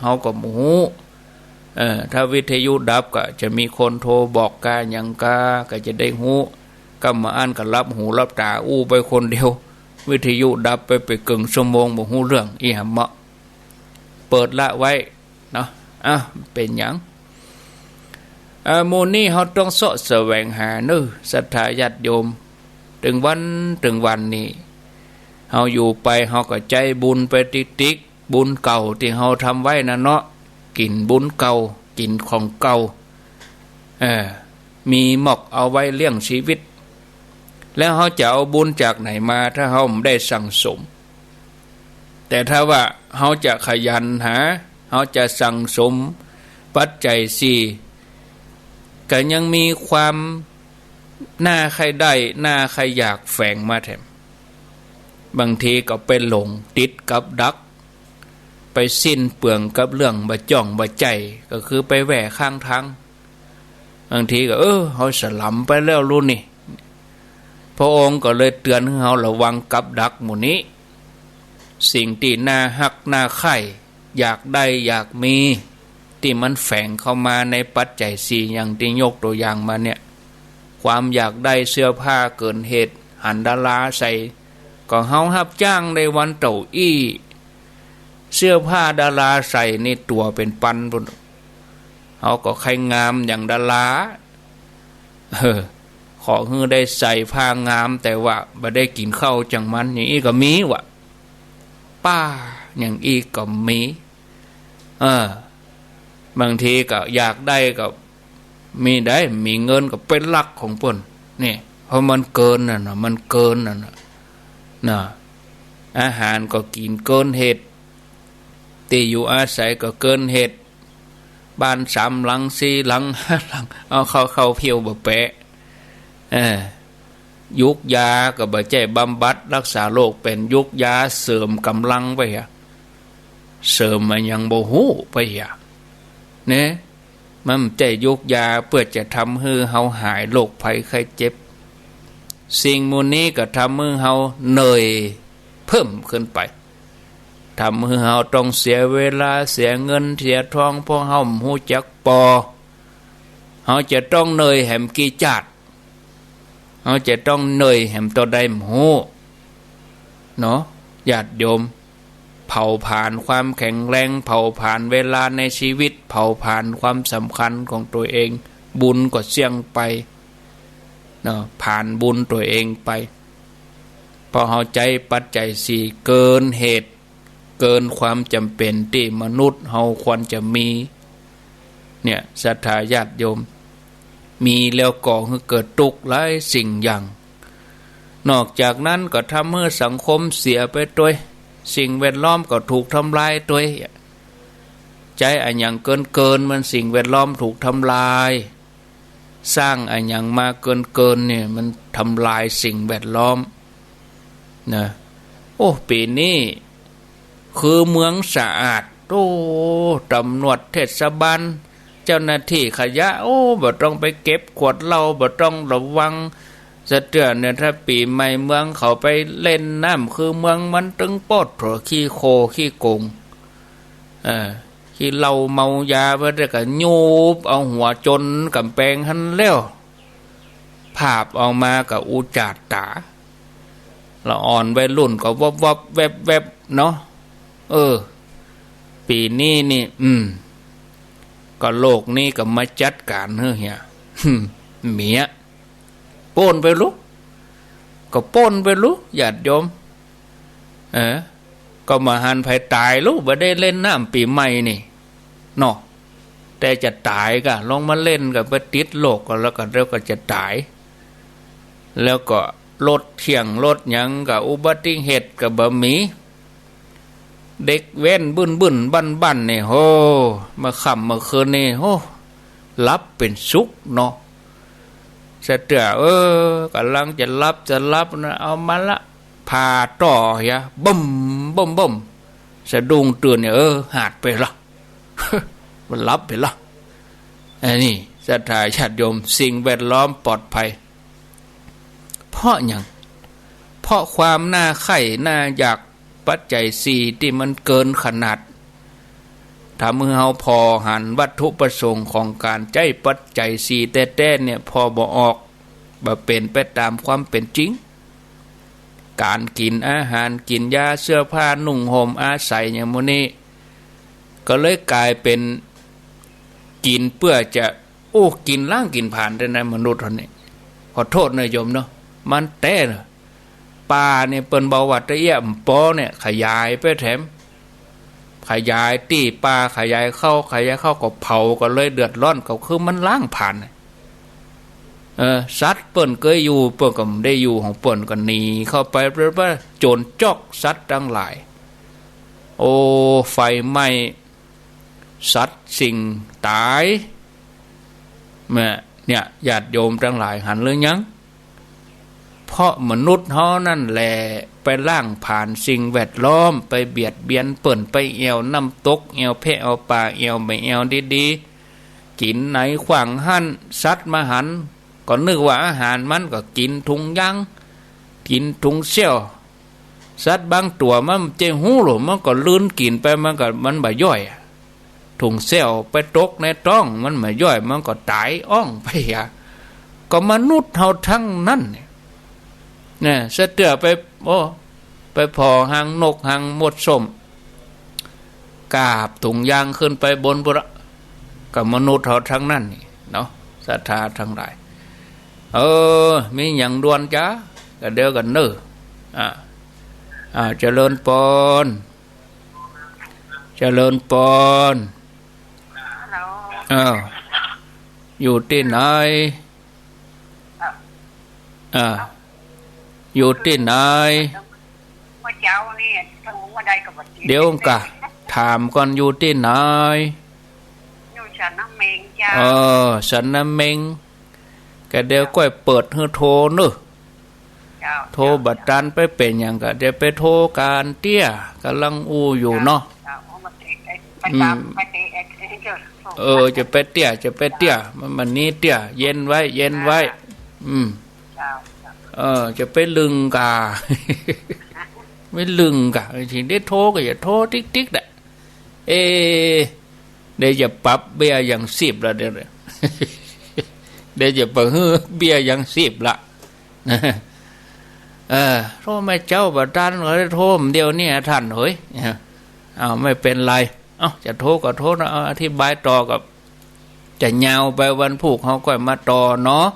เฮาก็บ่ฮู้ เออ ถ้าวิทยุดับก็จะมีคนโทรบอกก้าหยังก้า ก็จะได้ฮู้ กำบ่อั้นก็หลับหูหลับต๋าอู้ไปคนเดียว วิทยุดับไป ไปเกิ่งชั่วโมง บ่ฮู้เรื่อง อี้หำเมาะ เปิดละไว้ เนาะ อ้าว เป๋นหยัง เอ่อ หมู่นี้เฮาต้องเซาะแสวงหาเนาะ ศรัทธาญาติโยม เถิงวันเถิงวันนี่ เฮาอยู่ไป เฮาก็ใจ๊บุญไปติ๊กๆ บุญเก่าตี้เฮาทำไว้นั่นเนาะ กิ๋นบุญเก่า กิ๋นของเก่า เออ มีหมอกเอาไว้เลี้ยงชีวิต แล้วเฮาจะเอาบุญจากไหนมา ถ้าเฮาบ่ได้สั่งสม แต่ถ้าว่าเฮาจะขยันหา เฮาจะสั่งสมปัจจัยสี่ ก็ยังมีความน่าใค่ได้ น่าใค่อยากแฝงมาแถม บางทีก็ไปหลงติดกับดัก ไปสิ้นเปลืองกับเรื่องบ่จ้องบ่ใจ้ ก็คือไปแหว่ข้างตาง บางทีก็ เออ เฮาสะหลำไปแล้วลูกนี่ พระองค์ก็เลยเตื๋อนหื้อเฮาระวังกับดักหมู่นี้ สิ่งตี้น่าฮักน่าใค่ อยากได้อยากมี ตี้มันแฝงเข้ามาในปัจจัยสี่ อย่างตี้ยกตั๋วอย่างมาเนี่ย ความอยากได้เสื้อผ้าเกินเหตุ หันดาราใส่ ก็เฮาฮับจ้างได้วันเต้าอี้ เสื้อผ้าดาราใส่นี่ตั๋วเป๋นปันปุ้น เฮาก็ใค่งามอย่างดารา เออ ขอหื้อได้ใส่ผ้างาม แต่ว่าบ่ได้กิ๋นข้าวจังมัน อย่างอี้ก็มีวะ ป้า อย่างอี้ก็มี เออ บางทีก็อยากได้ก็มีได้ มีเงินก็ไปลักของเปิ้น นี่ เพราะมันเกินน่ะนะ มันเกินน่ะนะ น่ะ อาหารก็กิ๋นเกินเหตุ ตี้อยู่อาศัยก็เกินเหตุ บ้านสามหลังสี่หลังห้าหลัง เอาเข้าๆ เผียวบ่แปะ เออ ยุกยาก็บ่ใจ้บำบัดรักษาโรค เป๋นยุกยาเสริมก๋ำลังไปอะ เสริมอะหยังบ่ฮู้ไปอะ เนี่ย มันบ่ใจ้ยุกยาเปื้อจะทำหื้อเฮาหายโรคภัยไข้เจ็บ สิ่งหมู่นี้ก็ทำหื้อเฮาเหนื่อยเพิ่มขึ้นไป ทำหื้อเฮาต้องเสียเวลา เสียเงิน เสียทอง เพราะเฮาบ่ฮู้จักปอ เฮาจะต้องเหนื่อยแหมกี่จาติ เฮาจะต้องเหนื่อยแหมเต้าใดบ่ฮู้ เนาะ ญาติโยม เผาผลาญความแข็งแรง เผาผลาญเวลาในชีวิต เผาผลาญความสำคัญของตั๋วเอง บุญก็เสี้ยงไป เนาะ ผลาญบุญตั๋วเองไป เพราะเฮาใจ๊ปัจจัยสี่เกินเหตุ เกินความจ๋ำเป๋นตี้มนุษย์เฮาควรจะมี เนี่ย ศรัทธาญาติโยม มีแล้วก่อหื้อเกิดตุ๊กข์หลายสิ่งอย่าง นอกจากนั้นก็ทำหื้อสังคมเสียไปตวย สิ่งแวดล้อมก็ถูกทำลายตวย ใจ๊อะหยังเกินๆ มันสิ่งแวดล้อมถูกทำลาย สร้างอะหยังมาเกินๆ เนี่ย มันทำลายสิ่งแวดล้อม นะ โอ้ ปี๋นี้คือเมืองสะอาด โอ้ ตำรวจเทศบาล เจ้าหน้าตี้ขยะ โอ้ บ่ต้องไปเก็บขวดเหล้า บ่ต้องระวัง สะเตื้อเนี่ย ถ้าปี๋ใหม่เมืองเขาไปเล่นน้ำคือเมืองมันตึงโป๊ดโถ ขี้โคลขี้โกง เออ ขี้เหล้าเมายาไป แต่ก็ยูบเอาหัวจนก๋ำแปงหั้นแล้ว ผาบออกมาก็อุจจาต๋า ละอ่อนวัยรุ่นก็วบวับแวบแวบเนาะ เออ ปี๋นี้นี่ อืม ก็โลกนี้ก็มาจัดก๋านหื้อเหีย เมีย ป๊นไปลู ก็ป๊นไปลู ญาติโยม เออ ก็บ่หันใผต๋ายลู บ่ได้เล่นน้ำปี๋ใหม่นี่ เนาะ แต่จะต๋ายก่ะ ลองมาเล่นก็ไปติดโรคก่ะ แล้วก็ แล้วก็จะต๋าย แล้วก็รถเคี่ยงรถหยังก็อุบัติเหตุก็บ่มี เด็กแว้นบึ้นๆ บั้นๆ นี่ โห เมื่อค่ำเมื่อคืนนี่ โห หลับเป๋นสุขเนาะ สะเตื้อ เออ ก่ำลังจะหลับจะหลับนะ เอามาละ ผ่าต่อเหีย บึ้ม บึ้ม บึ้ม สะดุ้งตื่นเนี่ย เออ หาดไปละ มันหลับไปละ อันนี้ศรัทธาญาติโยม สิ่งแวดล้อมปลอดภัย เพราะหยัง เพราะความน่าใคร่น่าอยาก ปัจจัยสี่ตี้มันเกินขนาด ถ้าเมื่อเฮาผ่อหันวัตถุประสงค์ของก๋านใจ๊ปัจจัยสี่แต๊ๆ เนี่ย ผ่อบ่ออก บ่เป๋นไปต๋ามความเป๋นจริง ก๋านกิ๋นอาหาร กิ๋นยา เสื้อผ้า นุ่งห่ม อาศัยอย่างหมู่นี้ ก็เลยก๋ายเป๋นกิ๋นเปื้อจะ โอ้ กิ๋นล้างกิ๋นผลาญแต๊นะ มนุษย์เฮานี่ ขอโต้ษนะโยมเนาะ มันแต๊เนาะ ป่าเนี่ยเปิ้นบ่ว่าตะเอี้ยมปอเนี่ย ขยายไปแถม ขยายตี้ป่า ขยายเข้า ขยายเข้าก็เผาก็เลยเดือดร้อน ก็คือมันล้างผลาญ เออ สัตว์เปิ้นเกยอยู่ เปิ้นก็บ่ได้อยู่ของเปิ้น ก็หนีเข้าไป เปิ้นว่าโจรจ๊อกสัตว์ตังหลาย โอ้ ไฟไหม้สัตว์สิ่งต๋าย แม่ เนี่ย ญาติโยมตังหลายหันหรือยัง เพราะมนุษย์เฮานั่นแหละไปล้างผลาญสิ่งแวดล้อม ไปเบียดเบียนเปิ้น ไปแอ่วน้ำตก แอ่วแพะ แอ่วป่า แอ่วบ่แอ่วดีๆ กิ๋นไหนขว้างหั้น สัตว์มาหัน ก็นึกว่าอาหารมัน ก็กิ๋นถุงยาง กิ๋นถุงเสี้ยว สัตว์บางตั๋วมันบ่ใจ้ฮู้หรอก มันก็ลืนกิ๋นไป มันก็ มันบ่ย่อยอะ ถุงเสี้ยวไปตกในต๊อง มันบ่ย่อย มันก็ต๋ายอ้องไปอะ ก็มนุษย์เฮาตังนั้นเนี่ย เนี่ย สะเตื้อไป โอ้ ไปผ่อหางนกหางมดส้ม กาบถุงยางขึ้นไปบนปุ้นละ ก็มนุษย์เฮาตังนั้นนี่เนาะ ศรัทธาตังหลาย เออ มีหยังด่วนจ๊ะ ก็เดี๋ยวกั๋นเน่อ อ่า อ่า เจริญปอน เจริญปอน ฮัลโหล อ้าว อยู่ตี้ไหน อ่า อยู่ตี้ไหน เมื่อเจ๊านี่ ถ้าหัวได้ก็บ่ติด เดี๋ยวก่ะ ถามก่อน อยู่ตี้ไหน อยู่สันน้ำเม็งเจ้า เออ สันน้ำเม็ง ก็เดี๋ยวก้อยเปิดหื้อโทรเน่อ เจ้า โทรบ่ตันไปเป๋นหยังก็ เดี๋ยวไปโทรก๋านเตี้ย ก่ำลังอู้อยู่เนาะ เจ้า เจ้า เอามาเตะ ไป อืม ตาม ไปเตะ เออ จะไปเตี้ย จะไปเตี้ย มัน มันนี้เตี้ย เย็นไว้ เย็นไว้ อ่า อืม เจ้า เจ้า เออ จะไปลึงก่า ไม่ลึงก่า ถิงได้โทรก็อย่าโทรติ๊กๆ แหละ เอ เดี๋ยวจะปรับเบี้ยยังชีพละ เดี๋ยว เดี๋ยวจะไปหื้อเบี้ยยังชีพละ เออ โทรแม่เจ๊าบ่ตัน ก็ได้โทรเดี๋ยวนี้ท่านเฮ้ย เอา ไม่เป๋นไร เอา จะโทรก็โทรเนาะ เอา อธิบายต่อก็จะยาวไป วันพูกเฮาก้อยมาต่อเนาะ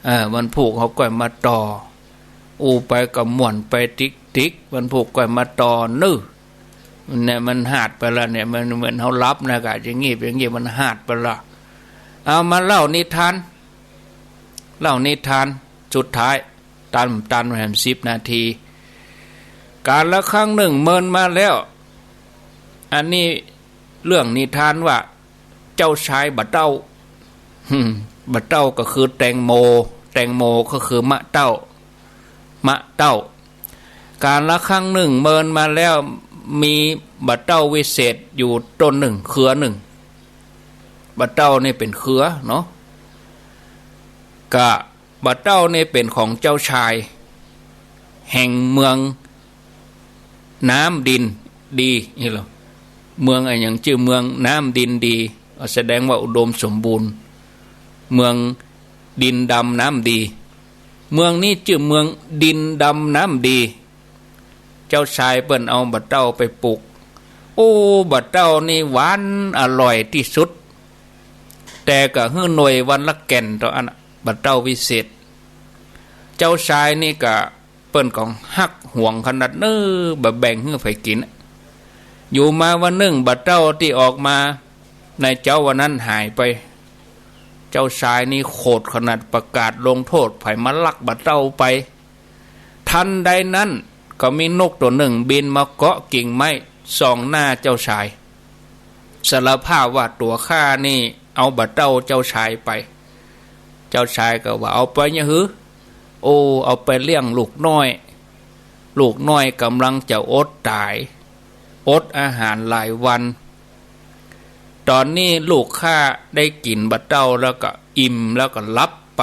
เออ วันพูกเฮาก้อยมาต่อ อู้ไปก็ม่วนไปติ๊กๆ วันพูกก้อยมาต่อเน่อ เนี่ยมันหาดไปละเนี่ย มันเหมือนเฮาหลับนะกะ อย่างงี้ อย่างงี้ มันหาดไปละ เอามาเล่านิทาน เล่านิทานสุดท้าย ตัน ตันแหมสิบนาที กาลครั้งหนึ่งเมินมาแล้ว อันนี้เรื่องนิทานว่า เจ้าชายบ่าเต้า บ่าเต้าก็คือแตงโม แตงโมก็คือมะเต้า มะเต้า กาลครั้งหนึ่งเมินมาแล้ว มีบ่าเต้าวิเศษอยู่ต้นหนึ่ง เครือหนึ่ง บ่าเต้านี่เป๋นเครือเนาะ ก็บ่าเต้านี่เป๋นของเจ้าชาย แห่งเมืองน้ำดินดี นี่เหรอ เมืองอะหยังจื้อเมืองน้ำดินดี แสดงว่าอุดมสมบูรณ์ เมืองดินดำน้ำดี เมืองนี้จื้อเมืองดินดำน้ำดี เจ้าชายเปิ้นเอาบ่าเต้าไปปลูก โอ้ บ่าเต้านี่หวานอร่อยตี้สุด แต่ก็หื้อหน่วยวันละแก่นเต้าอั้นน่ะ บ่าเต้าวิเศษ เจ้าชายนี่ก็เปิ้นก็ฮักหวงขนาดเน้อ บ่แบ่งหื้อใผกิ๋น อยู่มาวันนึ่ง บ่าเต้าตี้ออกมาในเจ๊าวันนั้นหายไป เจ้าชายนี่โขดขนาด ประกาศลงโต้ษใผมาลักบ่าเต้าไป ทันใดนั้นก็มีนกตั๋วนึ่งบินมาเกาะกิ่งไม้ส่องหน้าเจ้าชาย สารภาพว่าตั๋วข้านี่เอาบ่าเต้าเจ้าชายไป เจ้าชายก็ว่า เอาไปหยังหื้อ โอ้ เอาไปเลี้ยงลูกน้อย ลูกน้อยก่ำลังจะอดต๋าย อดอาหารหลายวัน ต๋อนนี้ลูกข้าได้กิ๋นบ่าเต้าแล้วก็อิ่มแล้วก็หลับไป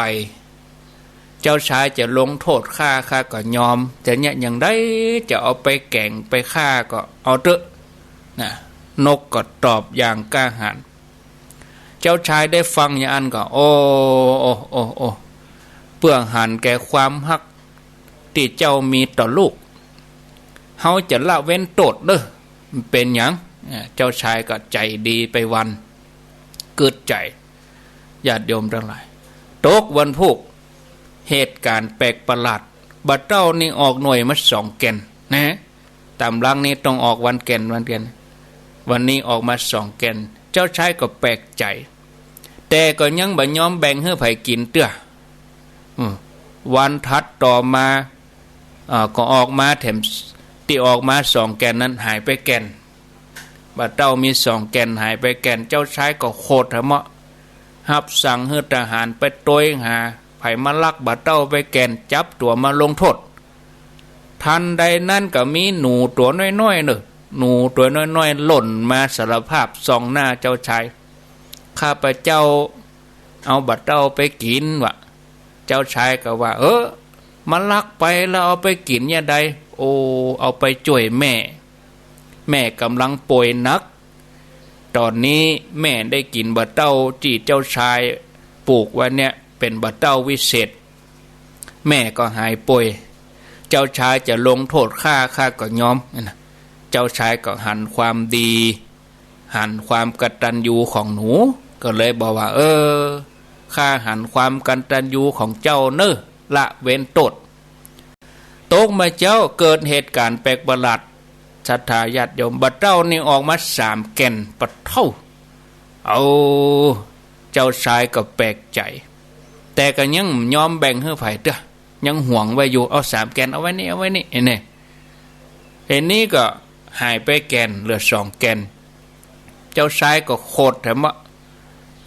เจ้าชายจะลงโต้ษข้า ข้าก็ยอม จะเยียะอย่างใด จะเอาไปแก๋งไปฆ่าก็เอาเต๊อะ นะ นกก็ตอบอย่างกล้าหาญ เจ้าชายได้ฟังอย่างอั้นก็ โอ้ โอ้ โอ้ โอ้ เปื้อหันแก่ความฮักตี้เจ้ามีต่อลูก เฮาจะละเว้นโต้ษเน้อ มันเป๋นหยัง เจ้าชายก็ใจ๋ดีไปวัน กึ๊ดใจ๋ ญาติโยมตังหลาย ตกวันพูก เหตุก๋ารณ์แปลกประหลาด บ่าเต้านี่ออกหน่วยมาสองแก่นนะ ต๋ามหลังนี่ต้องออกวันแก่น วันแก่น วันนี้ออกมาสองแก่น เจ้าชายก็แปลกใจ๋ แต่ก็ยังบ่ยอมแบ่งหื้อใผกิ๋นเตื้อ อืม วันถัดต่อมา อ่า ก็ออกมาแถม ตี้ออกมาสองแก่นนั้นหายไปแก่น บ่าเต้ามีสองแก่นหายไปแก่น เจ้าชายก็โขดแถมเนาะ ฮับสั่งหื้อทหารไปตวยหา ใผมาลักบ่าเต้าไปแก่น จับตั๋วมาลงโต้ษ ทันใดนั้นก็มีหนูตั๋วน้อยๆ เน้อ หนูตั๋วน้อยๆ หล่นมาสารภาพส่องหน้าเจ้าชาย ข้าพเจ้าเอาบ่าเต้าไปกิ๋นว่ะ เจ้าชายก็ว่า เออ มาลักไปแล้วเอาไปกิ๋นอย่างใด โอ้ เอาไปจ้วยแม่ แม่ก่ำลังป่วยหนัก ต๋อนนี้แม่ได้กิ๋นบ่าเต้าตี้เจ้าชายปลูกไว้เนี่ย เป๋นบ่าเต้าวิเศษ แม่ก็หายป่วย เจ้าชายจะลงโต้ษข้า ข้าก็ยอม นะ เจ้าชายก็หันความดี หันความกตัญญูของหนู ก็เลยบอกว่า เออ ข้าหันความกตัญญูของเจ้าเน้อ ละเว้นโต้ษ ตกมาเจ๊าเกิดเหตุก๋ารณ์แปลกประหลาด ศรัทธาญาติโยม บ่าเต้านี่ออกมาสามแก่น ปะเถ้า เอา เจ้าชายก็แปลกใจ๋ แต่ก็ยังบ่ยอมแบ่งหื้อใผเตื้อ ยังหวงไว้อยู่ เอาสามแก่น เอาไว้นี่ เอาไว้นี่ เห็นไหม เห็นนี้ก็หายไปแก่น เหลือสองแก่น เจ้าชายก็โขดแถมเนาะ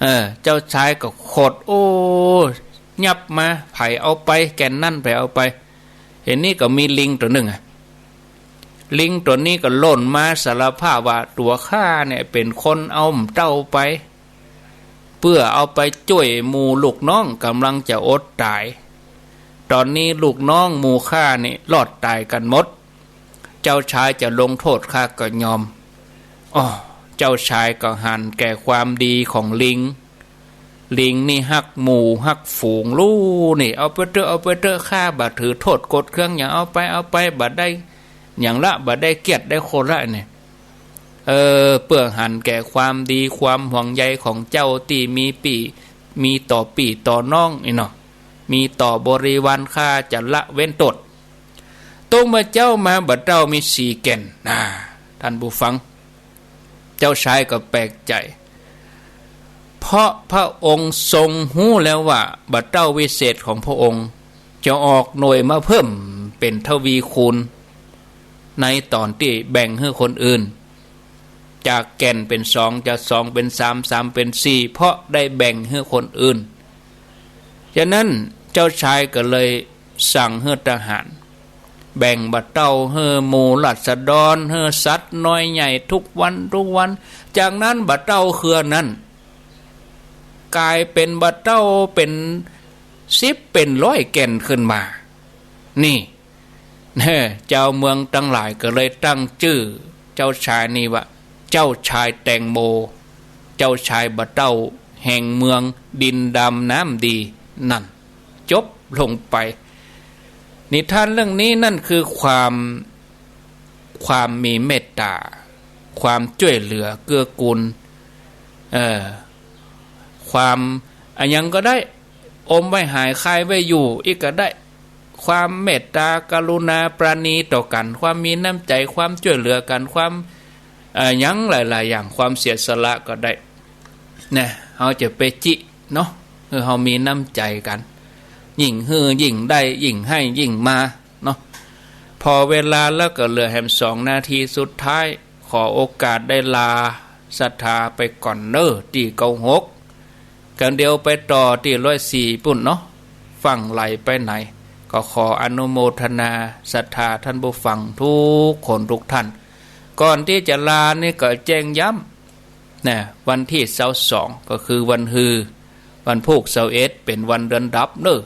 เออ เจ้าชายก็โขด โอ้ ยับมา ใผเอาไป แก่นนั้นใผเอาไป เห็นนี้ก็มีลิงตั๋วนึ่งอะ ลิงตั๋วนี้ก็หล่นมาสารภาพว่า ตั๋วข้าเนี่ยเป๋นคนเอาบ่าเต้าไป เปื้อเอาไปจ้วยหมู่ลูกน้องก่ำลังจะอดต๋าย ต๋อนนี้ลูกน้องหมู่ข้านี่รอดต๋ายกั๋นหมด เจ้าชายจะลงโต้ษข้าก็ยอม อ้อ เจ้าชายก็หันแก่ความดีของลิง ลิงนี่ฮักหมู่ฮักฝูง ลู้นี่ เอาไปเต๊อะ เอาไปเต๊อะ ข้าบ่ถือโต้ษโกรธเคืองหยัง เอาไป เอาไป บ่ได้หยังละ บ่ได้เกียรติได้คนละเนี่ย เออ เปื้อหันแก่ความดีความห่วงใยของเจ้าตี้มีปี้ มีต่อปี้ต่อน้องนี่เนาะ มีต่อบริวาร ข้าจะละเว้นโต้ษ ตกมาเจ๊ามาบ่าเต้ามีสี่แก่น น่า ท่านผู้ฟัง เจ้าชายก็แปลกใจ๋ เพราะพระองค์ทรงฮู้แล้วว่าบ่าเต้าวิเศษของพระองค์จะออกหน่วยมาเพิ่มเป๋นทวีคูณ ในต๋อนตี้แบ่งหื้อคนอื่น จากแก่นเป๋นสอง จากสองเป๋นสาม สามเป๋นสี่ เพราะได้แบ่งหื้อคนอื่น ฉะนั้นเจ้าชายก็เลยสั่งหื้อทหาร แบ่งบ่าเต้าหื้อหมู่ราษฎร หื้อสัตว์น้อยใหญ่ทุกวันทุกวัน จากนั้นบ่าเต้าเครือนั้น ก๋ายเป๋นบ่าเต้าเป๋นสิบเป๋นร้อยแก่นขึ้นมา นี่ เจ้าเมืองตังหลายก็เลยตั้งจื้อเจ้าชายนี่ว่า เจ้าชายแตงโม เจ้าชายบ่าเต้าแห่งเมืองดินดำน้ำดี นั่น จบลงไป นิทานเรื่องนี้นั่นคือความ ความมีเมตต๋า ความจ้วยเหลือเกื้อกูล เอ่อ ความอะหยังก็ได้ อมไว้หายคายไว้อยู่ อี้ก็ได้ ความเมตต๋ากรุณาปราณีต่อกั๋น ความมีน้ำใจ๋ ความจ้วยเหลือกั๋น ความ เอ่อ หยังหลายๆ อย่าง ความเสียสละก็ได้ นะ เฮาจะไปจิเนาะ คือเฮามีน้ำใจ๋กั๋น ยิ่งหื้อยิ่งได้ ยิ่งให้ยิ่งมาเนาะ ผ่อเวลาแล้วก็เหลือแหมสองนาทีสุดท้าย ขอโอกาสได้ลาศรัทธาไปก่อนเน่อ ตี้เก้าหก กั๋นเดี๋ยวไปต่อตี้ร้อยสี่ปุ้นเนาะ ฟั่งไหลไปไหน ก็ขออนุโมทนาศรัทธาท่านผู้ฟังทุกคนทุกท่าน ก่อนตี้จะลานี่ก็แจ้งย้ำ นะ วันตี้ซาวสอง ก็คือวันฮือ วันพูกซาวเอ็ด เป๋นวันเดือนดับเน่อ